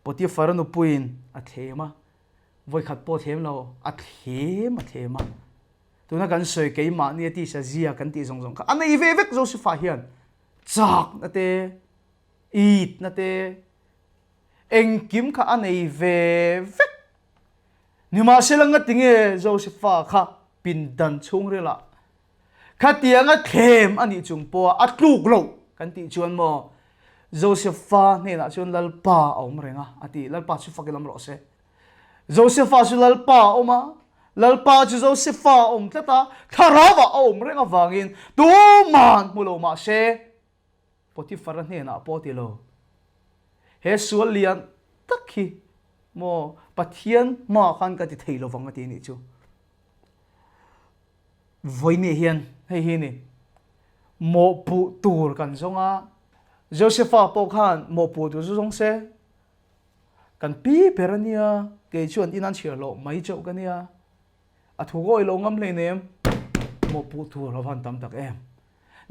Potiphar nupuiin a thlem a, vawikhat pawh thlem lo, a thlem a thlem a. Tuna kan sawi keimahni a tisa zia kan tih zawng zawng kha a nei ve vek Josefa hian chakna te, itna te, engkim kha a nei ve vek. Nimahsela ngatinge Josefa kha pindan chhungrilah Khatianga thlem a nih chung pawha a tluk loh kan tih chuan maw Josefa hnenah chuan Lalpa a awm reng a, a ti. Lalpa chu fak lam rawh se. Josefa chu Lalpa a awm a, Lalpa chu Josefa a awm tlat a, thlarauah a awm reng avangin tuman hmu lo mah se Potiphar-a hnenah pawh ti lo. He sual lian tak hi maw Pathian hmaah khan ka ti thei lovang a ti nih chu. Vawiini hian hei hi ni mawhpuh tur kan zawng a, Josefa pawh khan mawhpuh tur chu zawng se, kan pi ber a nia, kei chuan in an chhiar loh mai chauh ka nia, a thu kawi lo ngam hleinem, mawhpuh tur a van tam tak em.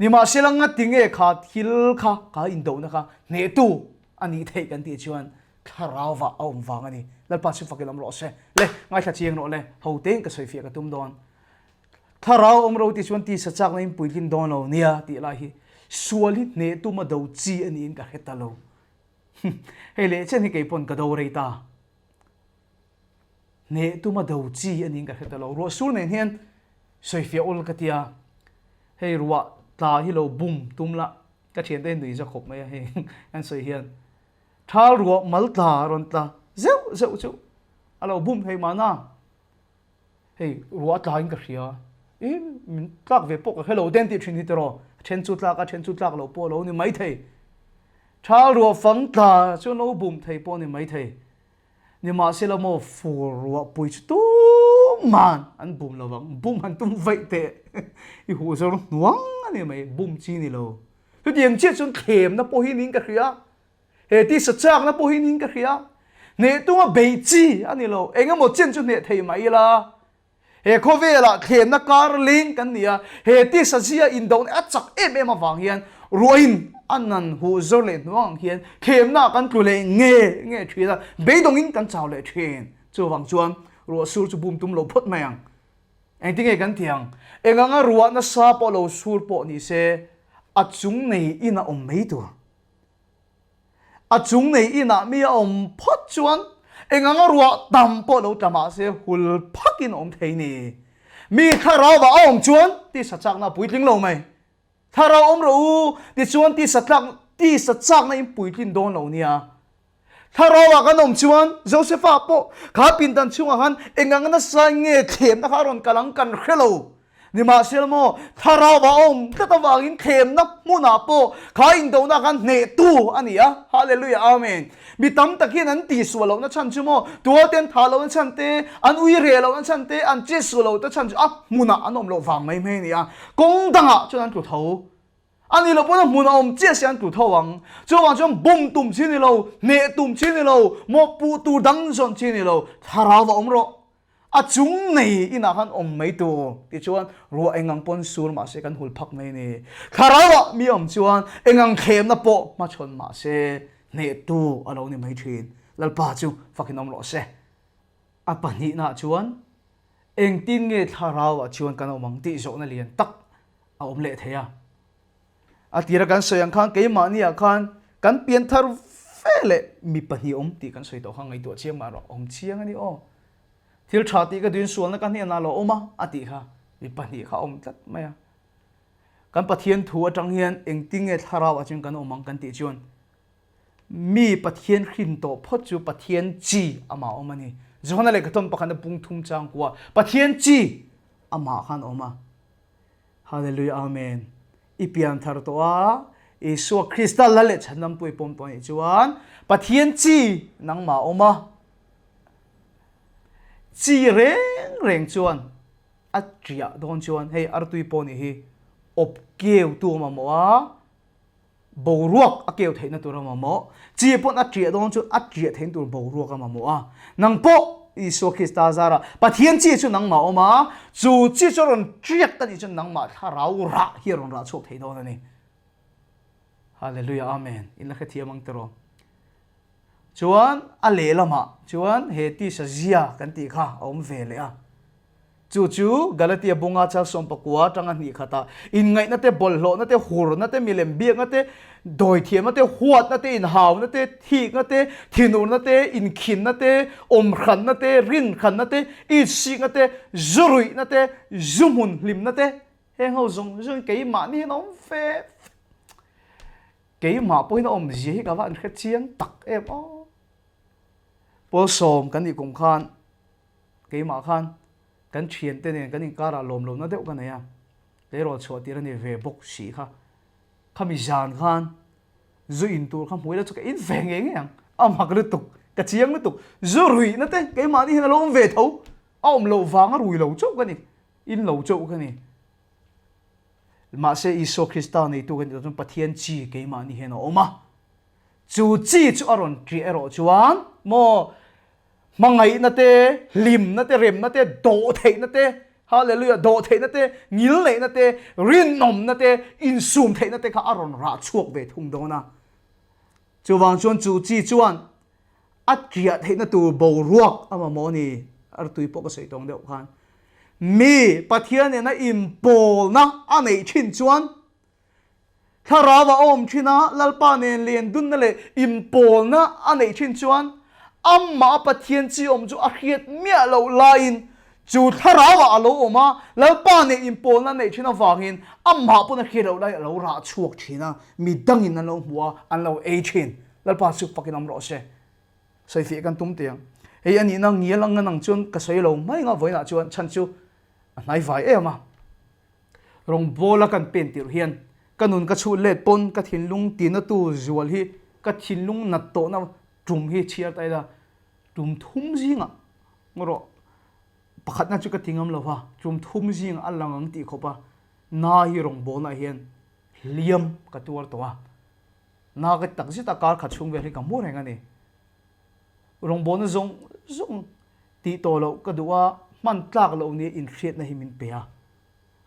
Nimahsela ngatinge kha thil kha ka indohna kha hnehtu a nih theih kan tih chuan thlarauva a awm vang a ni. Lalpa chu fakin awm rawh se. Le, ngaithla chiang rawh le, ho tein ka sawifiah ka tum dawn. Thlarau awm ro tih chuan tisa chakna in puitlin dawn lo nia tih lai hi sual hi hneh tuma do chi a niin ka hre ta lo. Hei leh chen hi kei pawn ka do rei ta. Hneh tuma do chi a niin ka hre ta lo. Ruah sur nen hian sawifiah ul ka tia, hei ruah tla hi lo bum tum la, ka thiante hi nui za khawp mai a hei an sawi hian thal ruah mal tla rawn tla zeuh zeuh chu a lo bum thei mahna hei ruah a tla in ka hria i min tlak ve pawh ka hre lo te an tih thin hi tiraw a then chu tlak a then chu tlak lo pawh a lo ni maithei thal ruah fang tla chu an lo bum thei pawh a ni maithei. Nimahsela maw fur ruahpui chu tuman an bum lo vang, bum han tum vaih teh i huh zawr hnuang a ni mai, bum chi ni lo. Chutiang chiah chuan thlemna pawh hi niin ka hria, he tisa chakna pawh hi niin ka hria, hneh tunga bei chi a ni lo, eng emaw chen chu hneh thei mah ila. He khawvelah thlemna kar leng kan ni a, he tisa zia indohna a chak em em avang hian ruahin a nan huh zawr leh hnuang ang hian thlemnaah kan tlu leh nge nge thin a, beidawngin kan chau leh thin. Chuvang chuan ruah sur chu bum tum lo phawt mai ang. Engtinge kan ti ang? Eng anga ruah nasa pawh lo sur pawh ni se a chung nei in a awm mai tur. A chung nei inah mi a awm phawt chuan eng anga ruah tam pawh lo tla mah se hul phakin a awm thei ni. Mi thlarauah a awm chuan tisa chakna a puitling lo mai. Thlarau awm rawh u tichuan tisa tlak tisa chakna in puitlin dawn lo nia. Thlarauah kan awm chuan Josefa pawh kha pindan chhungah khan eng anga nasa nge thlemna kha a rawn kal ang kan hre lo. Nimahsela maw, Thlarauah a awm tlat avangin thlemna hmunah pawh kha indona khan hnehtu a ni a. Hallelujah Amen. Mi tam tak hian an tihsual lohna chhan chu maw, tualte an thah lohna chhan te, an ui reh lohna chhan te, an chetsual lohna chhan chu a hmunah an awm loh vang mai mai a ni a. Kawng dangah chuan an tlu tho. A nih loh pawn a hmun a awm chiah si an tlu tho ang. Chuvang chuan bum tum chi ni lo, hneh tum chi ni lo, mawhpuh tur dang zawn chi ni lo, thlarau va awm rawh. A chung nei inah khan awm mai tur tichuan ruah engang pawn sur mah se kan hul phak mai a ni. Thlarauah mi awm chuan engang thlemna pawh hmachhawn mah se hnehtu a lo ni mai thin. Lalpa chu fakin awm rawh se. A pahnihnaah chuan engtin nge thlarauah chuan kan awm ang tih zawhna lian tak a awm leh thei a. A tira kan sawi ang khan keimahniah khan kan pian thar fe leh mi pahnih awm tih kan sawi tawh kha ngaihtuah chiang mah rawh, awm chiang a ni aw. Thil tha tih ka duhin sualna ka hnenah lo awm a, a tih kha mi pahnih kha a awm tlat mai a. Kan Pathian thu atang hian engtinge thlarau ah chuan kan awm ang kan tih chuan Mi Pathian hrin tawh phawt chu Pathian chi amah awm a ni. Johana lehkhathawn pakhat a pung thum chang kua Pathian chi amah khan awm a. Hallelujah Amen. I pian thar tawh a, Isua Krista lal leh chhandamtu i pawm tawh anih chuan Pathian chi nangmah awm a. Chi reng reng chuan a ṭiah dawn chuan hei artui pawh nih hi awp keu tu a mamawh a. Boruak a keu theihna tur a mamawh. Chi pawn a ṭiah dawn chuan a ṭiah theihna tur boruak a mamawh a. Nang pawh Isua Krista zara Pathian chi chu nangmah a awm a, chu chi chu a rawn ṭiak a nih chuan nangmah thlarau rah hi a rawn rah chhuak thei dawn a ni. Hallelujah Amen. In la hrethiam ang tiraw? Chuan a lehlamah chuan he tisa zia kan tih kha a awm ve leh a. Chu chu Galatia bunga chal sawmpakua atanga hnih khatah inngaihna te, bawlhhlawhna te, hurna te, milem biakna te, dawithiamna te, huatna te, inhauna te, thikna te, thinurna te, inkhinna te, awmhranna te, rinhranna te, itsikna te, zu ruihna te, zu hmun hlimna te, heng ho zawng zawng hi keimahni hian a awm ve vek. Keimah pawhin a awmzia hi ka va an hre chiang tak em aw. Pawlsawm kan nih kum khan Keimah khan kan thiante nen kan inkarah lawm lohna deuh ka nei a, tleirawl chhuah tir a ni ve bawk si kha. Khami zan khan zu in tur kha hmuh ila chu ka in ve ngei ngei ang, a mak lutuk, ka chiang lutuk. Zu ruihna te keimahni hian a lo awm ve tho, a awm loh vanga rui lo chauh ka ni, in lo chauh ka ni. Mahse Isua Krista neitu ka nih tawh chuan Pathian chi keimahni hian a awm a, chu chi chu a rawn ṭiah erawh chuan maw Hmangaihna te, hlimna te, remna te, dawhtheihna te, Hallelujah, dawhtheihna te, ngilneihna te, rinawmna te, insumtheihna te kha a rawn rah chhuak ve thung dawn a. Chuvang chuan chu chi chuan a ṭiah theihna tur boruak a mamawh a ni. Artui pawh ka sawi tawng deuh khan. Mi Pathian nena inpawlna a neih ṭhin chuan Thlarau a awm thin a, Lalpa nen len dunna leh inpawlna a neih thin chuan amah a Pathian chi awm chu a hriat miah loh laiin chu thlarauah a lo awm a, Lalpa nen inpawlna a neih thin avangin amah pawn a hriat loh laiin a lo rah chhuak thin a, mi dangin an lo hmu a, an lo ei thin. Lalpa chu fakin awm rawh se. Sawifiah kan tum teh ang. Hei a nihna ngial ang ngan ang chuan ka sawi lo mai nga vawiinah chuan chhan chu a hnaivai em a. Rawngbawla kan pen tirh hian ka nun ka chhut let pawn ka thinlung tinatu zual hi ka thinlung nat tawhna tum hi chhiar ta ila tum thum zingah rawh pakhatna chu ka ti ngam lo va, tum thum zingah a lang ang tih khawpa na hi rawngbawlnaah hian hliam ka tuar tawh a, na ka ti tak zet a kar khat chhung vel hi ka hmu reng a ni. Rawngbawlna zawng zawng tih tawh loh ka duh a. Hman tlak loh nia inhriatna hi min pe a,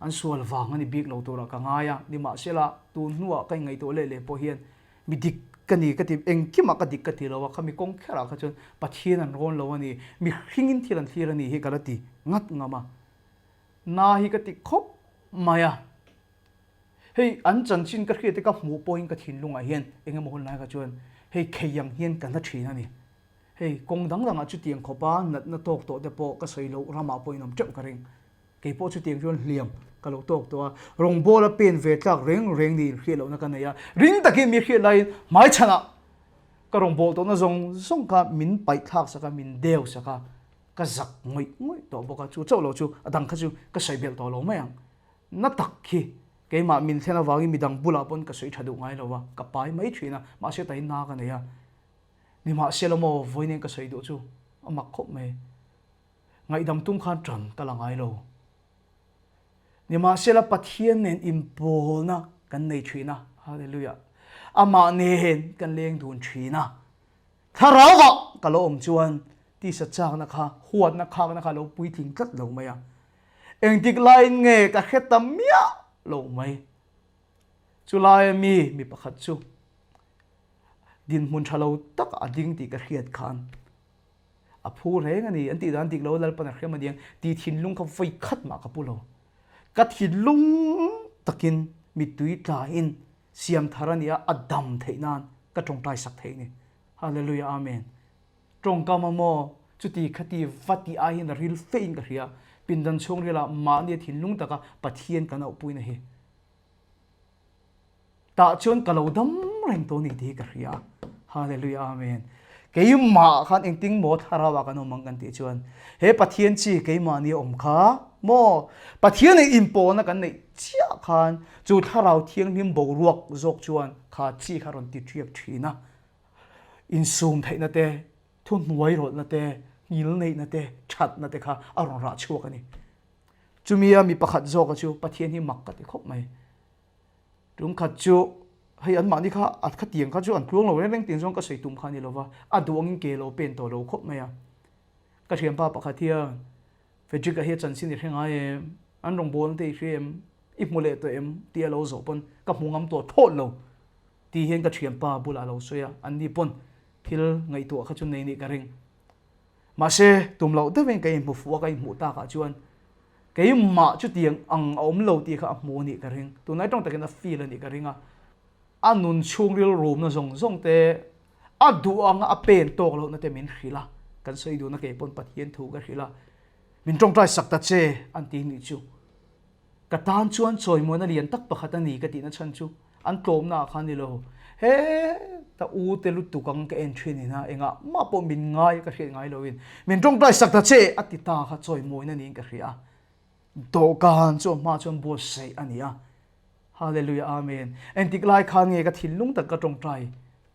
an sual vang a ni bik lo turah ka ngai a, nimahsela tun hnuah ka inngaihtuah leh leh pawh hian mi dik ka ni ka ti, engkimah ka dik ka ti lo a, khami kawng kherah kha chuan Pathian an rawn lo a ni, mihringin thil an thlir a ni hi ka la ti ngat ngam a, na hi ka ti khawp mai a. Hei an chanchin ka hriat te ka hmuh pawhin ka thinlungah hian eng emaw hun lai kha chuan hei khei ang hian ka na thin a ni. Hei kawng dang dangah chutiang khawpa natna tawk tawh te pawh ka sawi loh ramah pawhin awm teuh ka ring. Kei pawh chutiang chuan hliam ka lo tawk tawh a, rawngbawla pen ve tlak reng reng niin hriat lohna ka nei a, ring takin mi hriat laiin hmaichhanah ka rawngbâwl tawhna zawng zawng kha min paih thlak sak a, min deu sak a, ka zak ngawih ngawih tawh bawk a, chu chauh lo chu a dang kha chu ka sawi belh tawh lo mai ang. Na tak khi keimah min thlen avangin midang bulah pawn ka sawi tha duh ngai lo a, ka pai mai thin a, mahse tahin na ka nei a. Nimahsela maw vawiin ka sawi duh chu a mak khawp mai. Ngaihdam tum khan tan ka la ngai lo. Nimahsela Pathian nen inpawlna kan nei thin a, Hallelujah. Amah nen kan leng dun thin a. Thlarauah ka lo awm chuan tisa chakna kha, huatna khakna kha a lo puitling tlat lo mai a. Engtik laiin nge ka hre ta miah lo mai. Chulaia mi mi pakhat chu dinhmun tha lo tak a ding tih ka hriat khan a phu reng a ni, an tih dan dik lo Lalpan a hrem a niang tih thinlung kha vawi khat mah ka pu lo. Ka thinlung takin mittui tlain siam thar a nia a dam theih nan ka tawngtai sak thei a ni. Hallelujah Amen. Tawngkam a maw chuti khati va tih ai hian a ril fe in ka hria. Pindan chhungril ah mahni a thinlung taka Pathian kan auhpuina hi. Tah chuan ka lo dam reng tawh a ni tih hi ka hria. Hallelujah Amen. Keimah khan engtin maw thlarau ah kan awm ang kan tih chuan he Pathian chi keimahni a awm kha maw Pathian in inpawlna kan neih chiah khan chu thlarau thianghlim boruak zawk chuan kha chi kha rawn ti ṭiak ṭhin a. Insum theihna te, thuhnuai rawlhna te, ngil neihna te, ṭhatna te kha a rawn rah chhuak a ni. Chumia mi pakhat zawka chu Pathian hi mak ka ti khawp mai. Tumkhat chu hei anmahni kha a khatiang kha chu an tluang lo reng reng tih zawng ka sawi tum kha a ni lo va, a duh angin ke lo pen tawh lo khawp mai a. Ka thianpa pakhat hian Frederick-a hi a chanchin i hre ngai em? An rawngbawlna te i hria em? I hmu leh tawh em? tih a lo zawh pawn ka hmu ngam tawh thawt lo tih hian ka thianpa bulah a lo sawi a, anni pawn thil ngaihtuah kha chu nei nih ka ring. Mahse, tum loh deuhin ka inhmu fuh a, ka inhmuh takah chuan keimah chutiang ang a awm lo tih kha a hmu a nih ka ring. Tunlai tawng takin a feel a nih ka ring a. A nun chhungril rumna zawng zawng te, a duh anga a pen tawk lohna te min hrilh a, kan sawi duhna kei pawn Pathian thu ka hrilh a, min tawngtai sak ta che an ti nih chu. Ka tan chuan chawimuana lian tak pakhat a ni ka tihna chhan chu an tlawmna ah khan ni lo. He ta u te lutuk ang ka en thin in a, engah mah pawh min ngai ka hriat ngai loin min tawngtai sak ta che a ti ta kha chawimawina niin ka hria a. Dawhkan chu a hma chuan buatsaih a ni a. Hallelujah Amen. Engtik lai khan nge ka thinlung tak ka tawngtai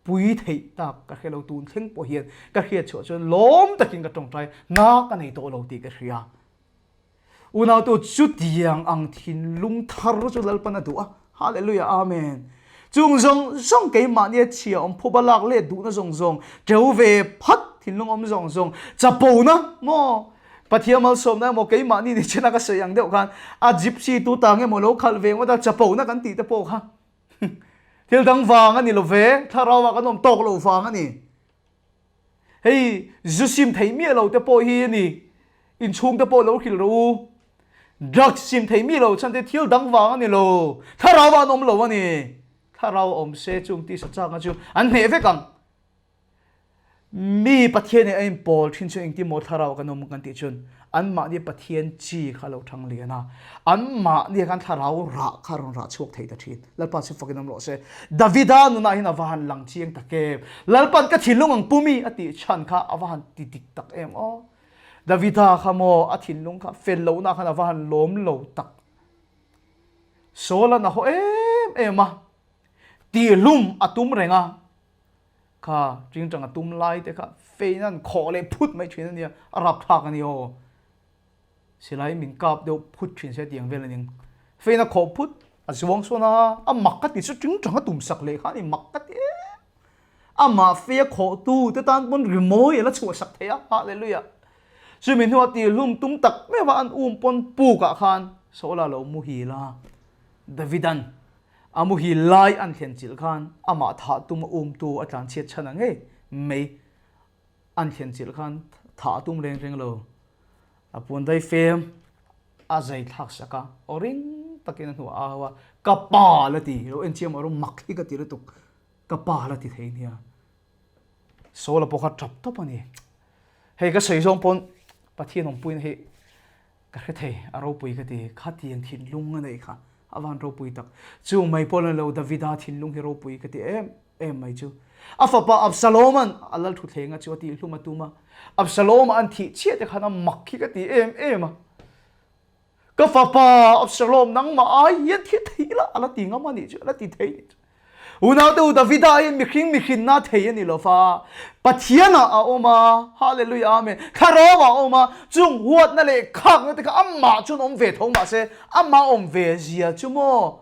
pui theih tak ka hre lo tun thleng pawh hian ka hriat chhuah chuan lawm takin ka tawngtai na ka nei tawh lo tih ka hria. Unautu chutiang ang thinlung thar chu Lalpan a duh a. Hallelujah Amen. Chung zawng zawng keimahni a chhia awm phuba lak let duhna zawng zawng, teu ve phat thinlung awm zawng zawng, chapona maw Pathian malsawmna emaw keimahni ni chena ka sawi ang deuh khan a gypsy tu tang emaw lo khalh ve ngawt a chapona kan tih te pawh kha thil dang vang a ni lo ve, thlarau ah kan awm tawk lo vang a ni. Hei zu sim thei miah lo te pawh hi a ni, inchhung te pawh lo hrilh rawh u. Drugs sim thei miah lo chhan te thil dang vang a ni lo, thlarau ah an awm lo a ni. Thlarau a awm se chung tisa chakna chu an hneh vek ang. Mi Pathian in a inpawl thin chu engtin maw thlarau kan awm kan tih chuan anmahni Pathian chi kha a lo thang lian a, anmahni khan thlarau rah kha a rawn rah chhuak thei ta thin. Lalpa chu fakin awm rawh se. Davida nunah hian a va han lang chiang tak em. Lalpa'n ka thinlung ang pu mi a tih chhan kha a va han ti dik tak em aw. Davida kha maw a thinlung kha fel lohna khan a va han lawm lo tak. Saul-a'n a haw em em a, tihlum a tum reng a, kha tingtang a tum lai te kha fein an khawh leh phut mai thin a nia, a rapthlak a ni aw. Silai min kap deuh phut thin se tiang vel a ning. Fein a khawh phut, a zuang sawn a, a mak ka ti chu tingtang a tum sak leh kha a ni mak ka ti em. Amah fei a khawh tu te tan pawn rimawi a la chhuah sak thei a, hallelujah. Chumi hnuah tihlum tum tak meuh a an um pawn pukah khan Saula lo muhil a. Davidan a muhil lai an thlen chilh khan amah thah tum a umtu a tlanchhiat chhan a ngei mai. An thlen chilh khan thah a tum reng reng lo. A puan dai fem a zai thlak sak a, aw ring takin a hnuah a au a, Ka pa la ti, lo en chiam rawh mak hi ka ti lutuk, ka pa la ti thei nia. Saula pawh kha tap tawp a ni. Hei ka sawi zawng pawn Pathian awmpuina hi ka hre thei, a ropui ka ti, khatiang thinlung a neih kha a van ropui tak. Chu mai pawh la lo Davida thinlung hi ropui ka ti em em mai chu. A fapa Absaloma'n a lal thuthlenga chu a tihhlum a tum a, Absaloma an thih chiah te khan a mak hi ka ti em em a. Ka fapa Absalom nangmah ai hian thi thei la a la ti ngam a nih chu, a la ti thei nih chu. Unaute u Davida hian mihring mihrinna thei a ni lo fa, Pathianah a awm a, Hallelujah Amen, Thlarauah a awm a, chung huatna leh khakna te kha amah chuan awm ve tho mahse amah awm ve zia chu maw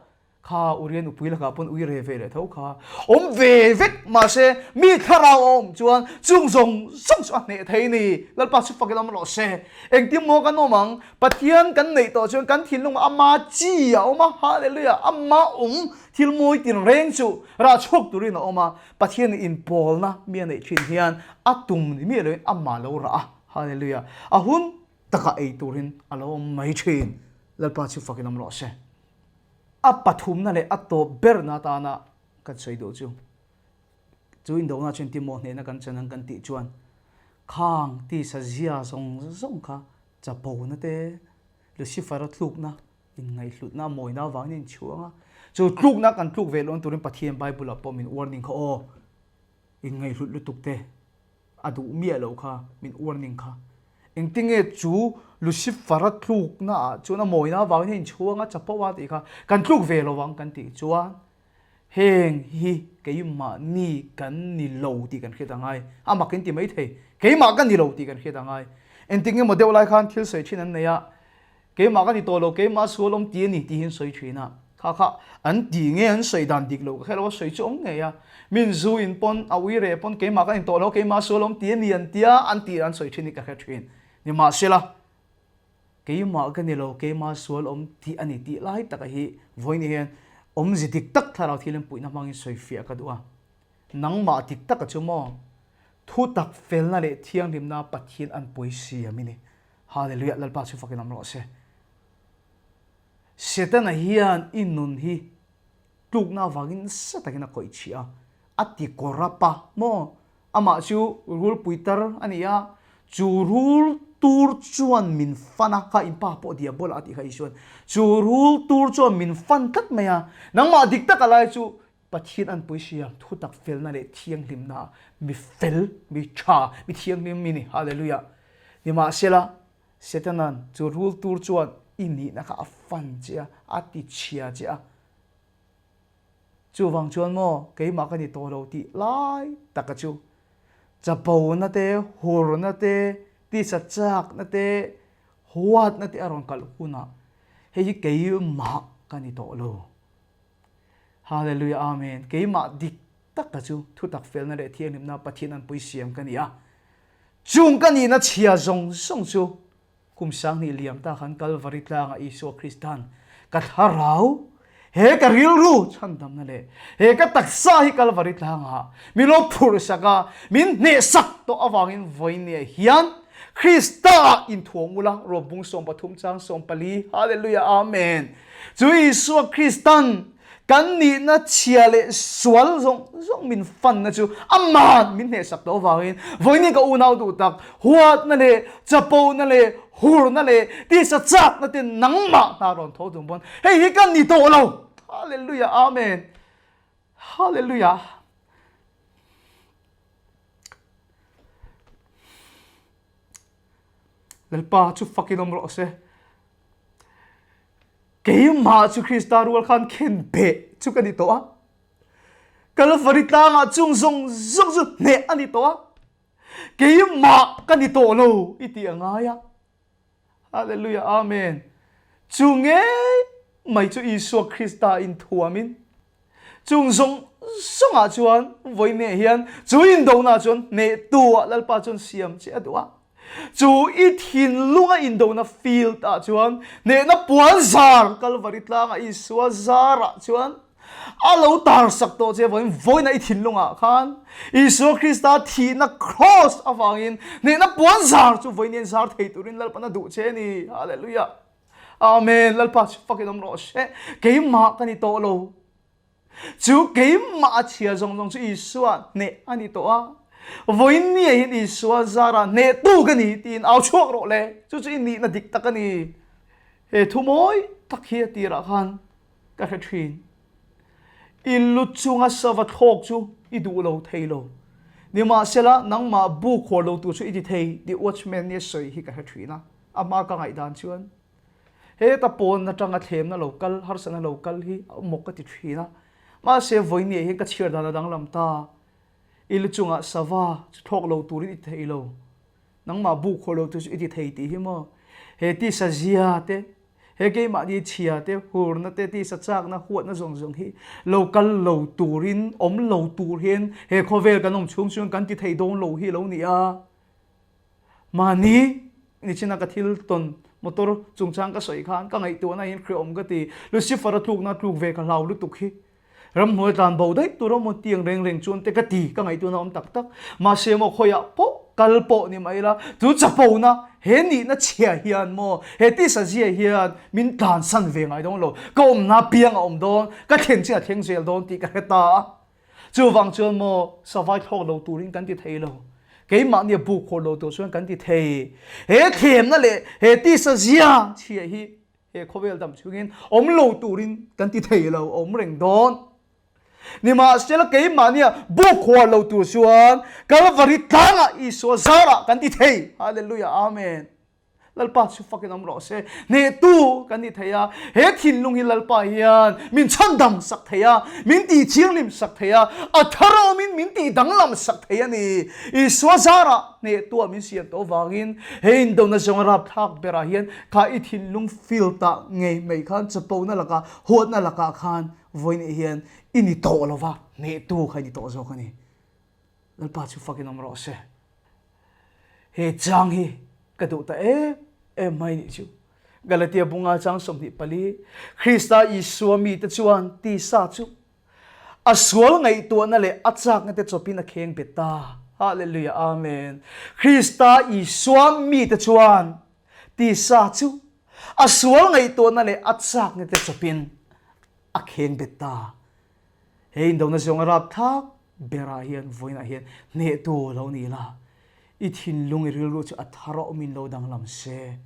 Kha Urian upui lakah pawn ui re ve leh tho kha awm ve vek mahse mi thlarau a awm chuan chung zawng zawng chu a hneh thei ni. Lalpa chu fakin awm rawh se. Engtin maw kan awm ang? Pathian kan neih tawh chuan kan thinlungah ama chi a awm a, Hallelujah, ama awm thil mawi tinreng chu rah chhuak turin a awm a. Pathian inpawlna mi a neih thin hian a tum ni miah loin amah lo rah a, Hallelujah, a hun takah ei turin a lo awm mai thin. Lalpa chu fakin awm rawh se. A pathumna leh a tawp berna atana kan sawi duh chu, chu indona chuan Timo hnehna kan chan ang kan tih chuan khang tisa zia zawng zawng kha chapona te, Lucifer-a tlukna, inngaihhlutna, mawina avangin a inchhuang a. Chu tlukna kan tluk ve loh turin Pathian Bible-ah pawh min warning kha aw, inngaihhlut lutuk te, a duh miah loh kha, min warning kha. Engtinge chu Lucifer-a tlukna ah chuan a mawina avangin a inchhuang a, chapo a tih kha kan tluk ve lo ang kan tih chuan heng hi keimahni kan ni lo tih kan hriat a ngai. A mak in ti mai thei, keimah ka ni lo tih kan hriat a ngai. Engtinge maw deuh lai khan thil sawi thin an nei a, Keimah ka ni tawh lo, keimah sual awm ti a ni tih hi an sawi thin a. Kha kha an ti nge an sawi dan dik lo ka hre lo a, sawi chu awm ngei a. Min zu in pawn, a ui reh pawn keimah ka ni tawh lo, keimah sual awm ti a ni an tia an tih an sawi thin hi ka hre thin. Nimahsela, keimah ka ni lo, keimah sual awm ti a ni tih lai taka hi vawiin hian awmze dik tak thlarau thil inpuihna hmangin sawi fiah ka duh a. Nangmah dik taka chu maw? Thutak felna leh thianghlimna Pathian an pawi siam i ni. Hallelujah Lalpa chu fakin awm rawh se. Setana hian i nun hi tlukna avangin nasa takin a kawih chhia a, a ti kawr a pa maw? Amah chu rulpui tar a ni a, chu rul tur chuan min fan a, kha in pa pawh diabola a tih kha Isuan, chu rul tur chuan min fan tlat mai a, nangmah dik taka lai chu Pathian an pui siam thutak felna leh thianghlimna mi fel, mi tha, mi thianghlim mi ni. Hallelujah. Nimahsela, Setanan chu rul tur chuan i nihna kha a fan che a, a ti chhia che a. Chuvang chuan maw, keimah ka ni tawh lo tih lai taka chu chapona te, hurna te, tisa chakna te, huatna te a rawn kalh hunah hei hi keimah ka ni tawh lo. Hallelujah Amen Keimah dik tak ka chu thutak felna leh thianghlimna Pathian an pui siam ka ni a, chung ka nihna chhia zawng zawng chu kum 2000 liam ta khan Kalvari tlangah Isua Kristan ka thlarau he ka rilru chhandamna leh he ka taksa hi Kalvari tlangah min lo phurh sak a, min hneh sak tawh avangin vawinia hian Krista ah inthuam ula, Rawbung 13 chang 14, Hallelujah Amen. Chu Isua Kristan kan nihna chhia leh sual zawng zawng min fanna chu aman min hnehsak tawh avangin vawiin ka unau duh tak huatna leh chapona leh hurna leh tisa chakna te nangmah hna rawn tho tum pawn hei hi ka ni tawh lo. Hallelujah Amen. Hallelujah. Lalpa chu fakin awm rawh se. Keimah chu Krista rual khan khen beh chu ka ni tawh a. Kalvari tlangah chung zawng zawng chu hneh a ni tawh a. Keimah ka ni tawh lo i tih a ngai a. Hallelujah Amen. Chu ngei mai chu Isua Krista inthuamin chung zawng zawngah chuan vawiineh hian chu indonah chuan hnehtu ah Lalpa chuan siam che a duh a. Chu i thinlunga indona field ah chuan hnehna puan zar Kalvari tlanga Isua zarah chuan a lo tar sak tawh che vawiin vawiina i thinlungah khan Isua Krista thihna kraws avangin hnehna puan zar chu vawiin hian zar thei turin Lalpan a duh che a ni. Hallelujah. Amen. Lalpa chu fakin awm rawh se. Keimah ka ni tawh lo. Chu keimah a chhia zawng zawng chu Isua hneh a ni tawh a. Vawiin ni ah hian Isua zarah hnehtu ka ni tiin au chhuak rawh le. Chu chu i nihna dik tak a ni. He thu mawi tak hi a tirah khan ka hre thin. I lu chunga sava thlawk chu i duh lo thei lo. Nimahsela nangmah bu khuar lo tur chu i ti thei tih watchman nia sawi hi ka hre thin a. A hma ka ngaihdan chuan heta pawn atanga thlemna lo kal, harsatna lo kal hi a awm mawk ka ti thin a. Mahse vawinia hian ka chhiar dan a danglam ta. I lu chungah sava chu thlawk lo turin i ti thei lo. Nangmah bu khawh lo tur chu i ti thei tih hi maw? He tisa zia te, he keimahni chhia te, hurna te, tisa chakna, huatna zawng zawng hi lo kal lo turin, awm lo tur hian he khawvel kan awm chhung chuan kan ti thei dawn lo hi lo ni a. Mahni nichina ka thil tawn motor chungchang ka sawi khan ka ngaihtuahna hian hreawm ka ti. Lucifer a tlukna tluk ve ka hlau lutuk hi. Ramhnuai tlan bo daih tur a maw tiang reng reng chuan te ka ti ka ngaihtuahna awm tak tak. Mahse maw khawiah pawh kal pawh ni mai la chu chapona he nihna chhia hian maw he tisa zia hian min tlansan ve ngai dawn lo. Ka awmna piang a awm dawn, ka thlen chin a thleng zel dawn tih ka hre ta a. Chuvang chuan maw savai thlawk lo turin kan ti thei lo. Keimahni a buk khawr lo tur chuan kan ti thei. He thlemna leh he tisa zia chhia hi he khawvel dam chungin awm lo turin kan ti thei lo, a awm reng dawn. Nimahsela keimahnia buk khuar lo tur chuan Kalvari tlangah Isua zarah kan ti thei. Hallelujah Amen. Lalpa chu fakin awm rawh se. Hnehtu kan ni thei a, he thinlung hi Lalpa hian min chhandam sak thei a, min tih thianghlim sak thei a, a thar awmin min tih danglam sak thei a ni. Isua zarah hnehtuah min siam tawh avangin he indona zawnga rapthlak berah hian kha i thinlung field ah ngei mai khan chapona lakah huatna lakah khan vawiin hian i ni tawh lova hnehtu kha i ni tawh zawk a ni. Lalpa chu fakin awm rawh se. He chang hi ka duh ta em em mai nih chu. Galatia bunga chang 24 Krista Isua mite chuan tisa chu A sual ngaihtuahna leh a chakna te chawpin a kheng bet ta. Hallelujah Amen. Krista Isua mite chuan tisa chu a sual ngaihtuahna leh a chakna te chawpin a kheng bet ta. He indona zawnga rapthlak berah hian vawiinah hian hnehtu lo ni la, i thinlung i rilru chu a thar a awmin lo danglam se.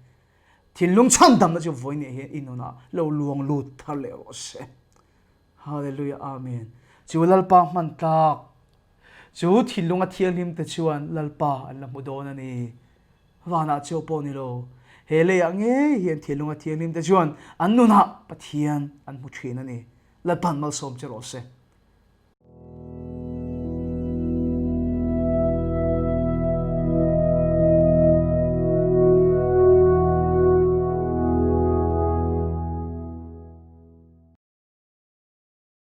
Thinlung chhandamna chu vawiinah hian i nunah lo luang lut thar leh rawh se. Hallelujah Amen. Chu Lalpa hman tlak, chu thinlunga thianghlim te chuan Lalpa an la hmu dawn a ni. Vanah chiau pawh ni lo, he leiah ngei hian thinlunga thianghlim te chuan an nunah Pathian an hmu thin a ni. Lalpa'n malsawm che rawh se.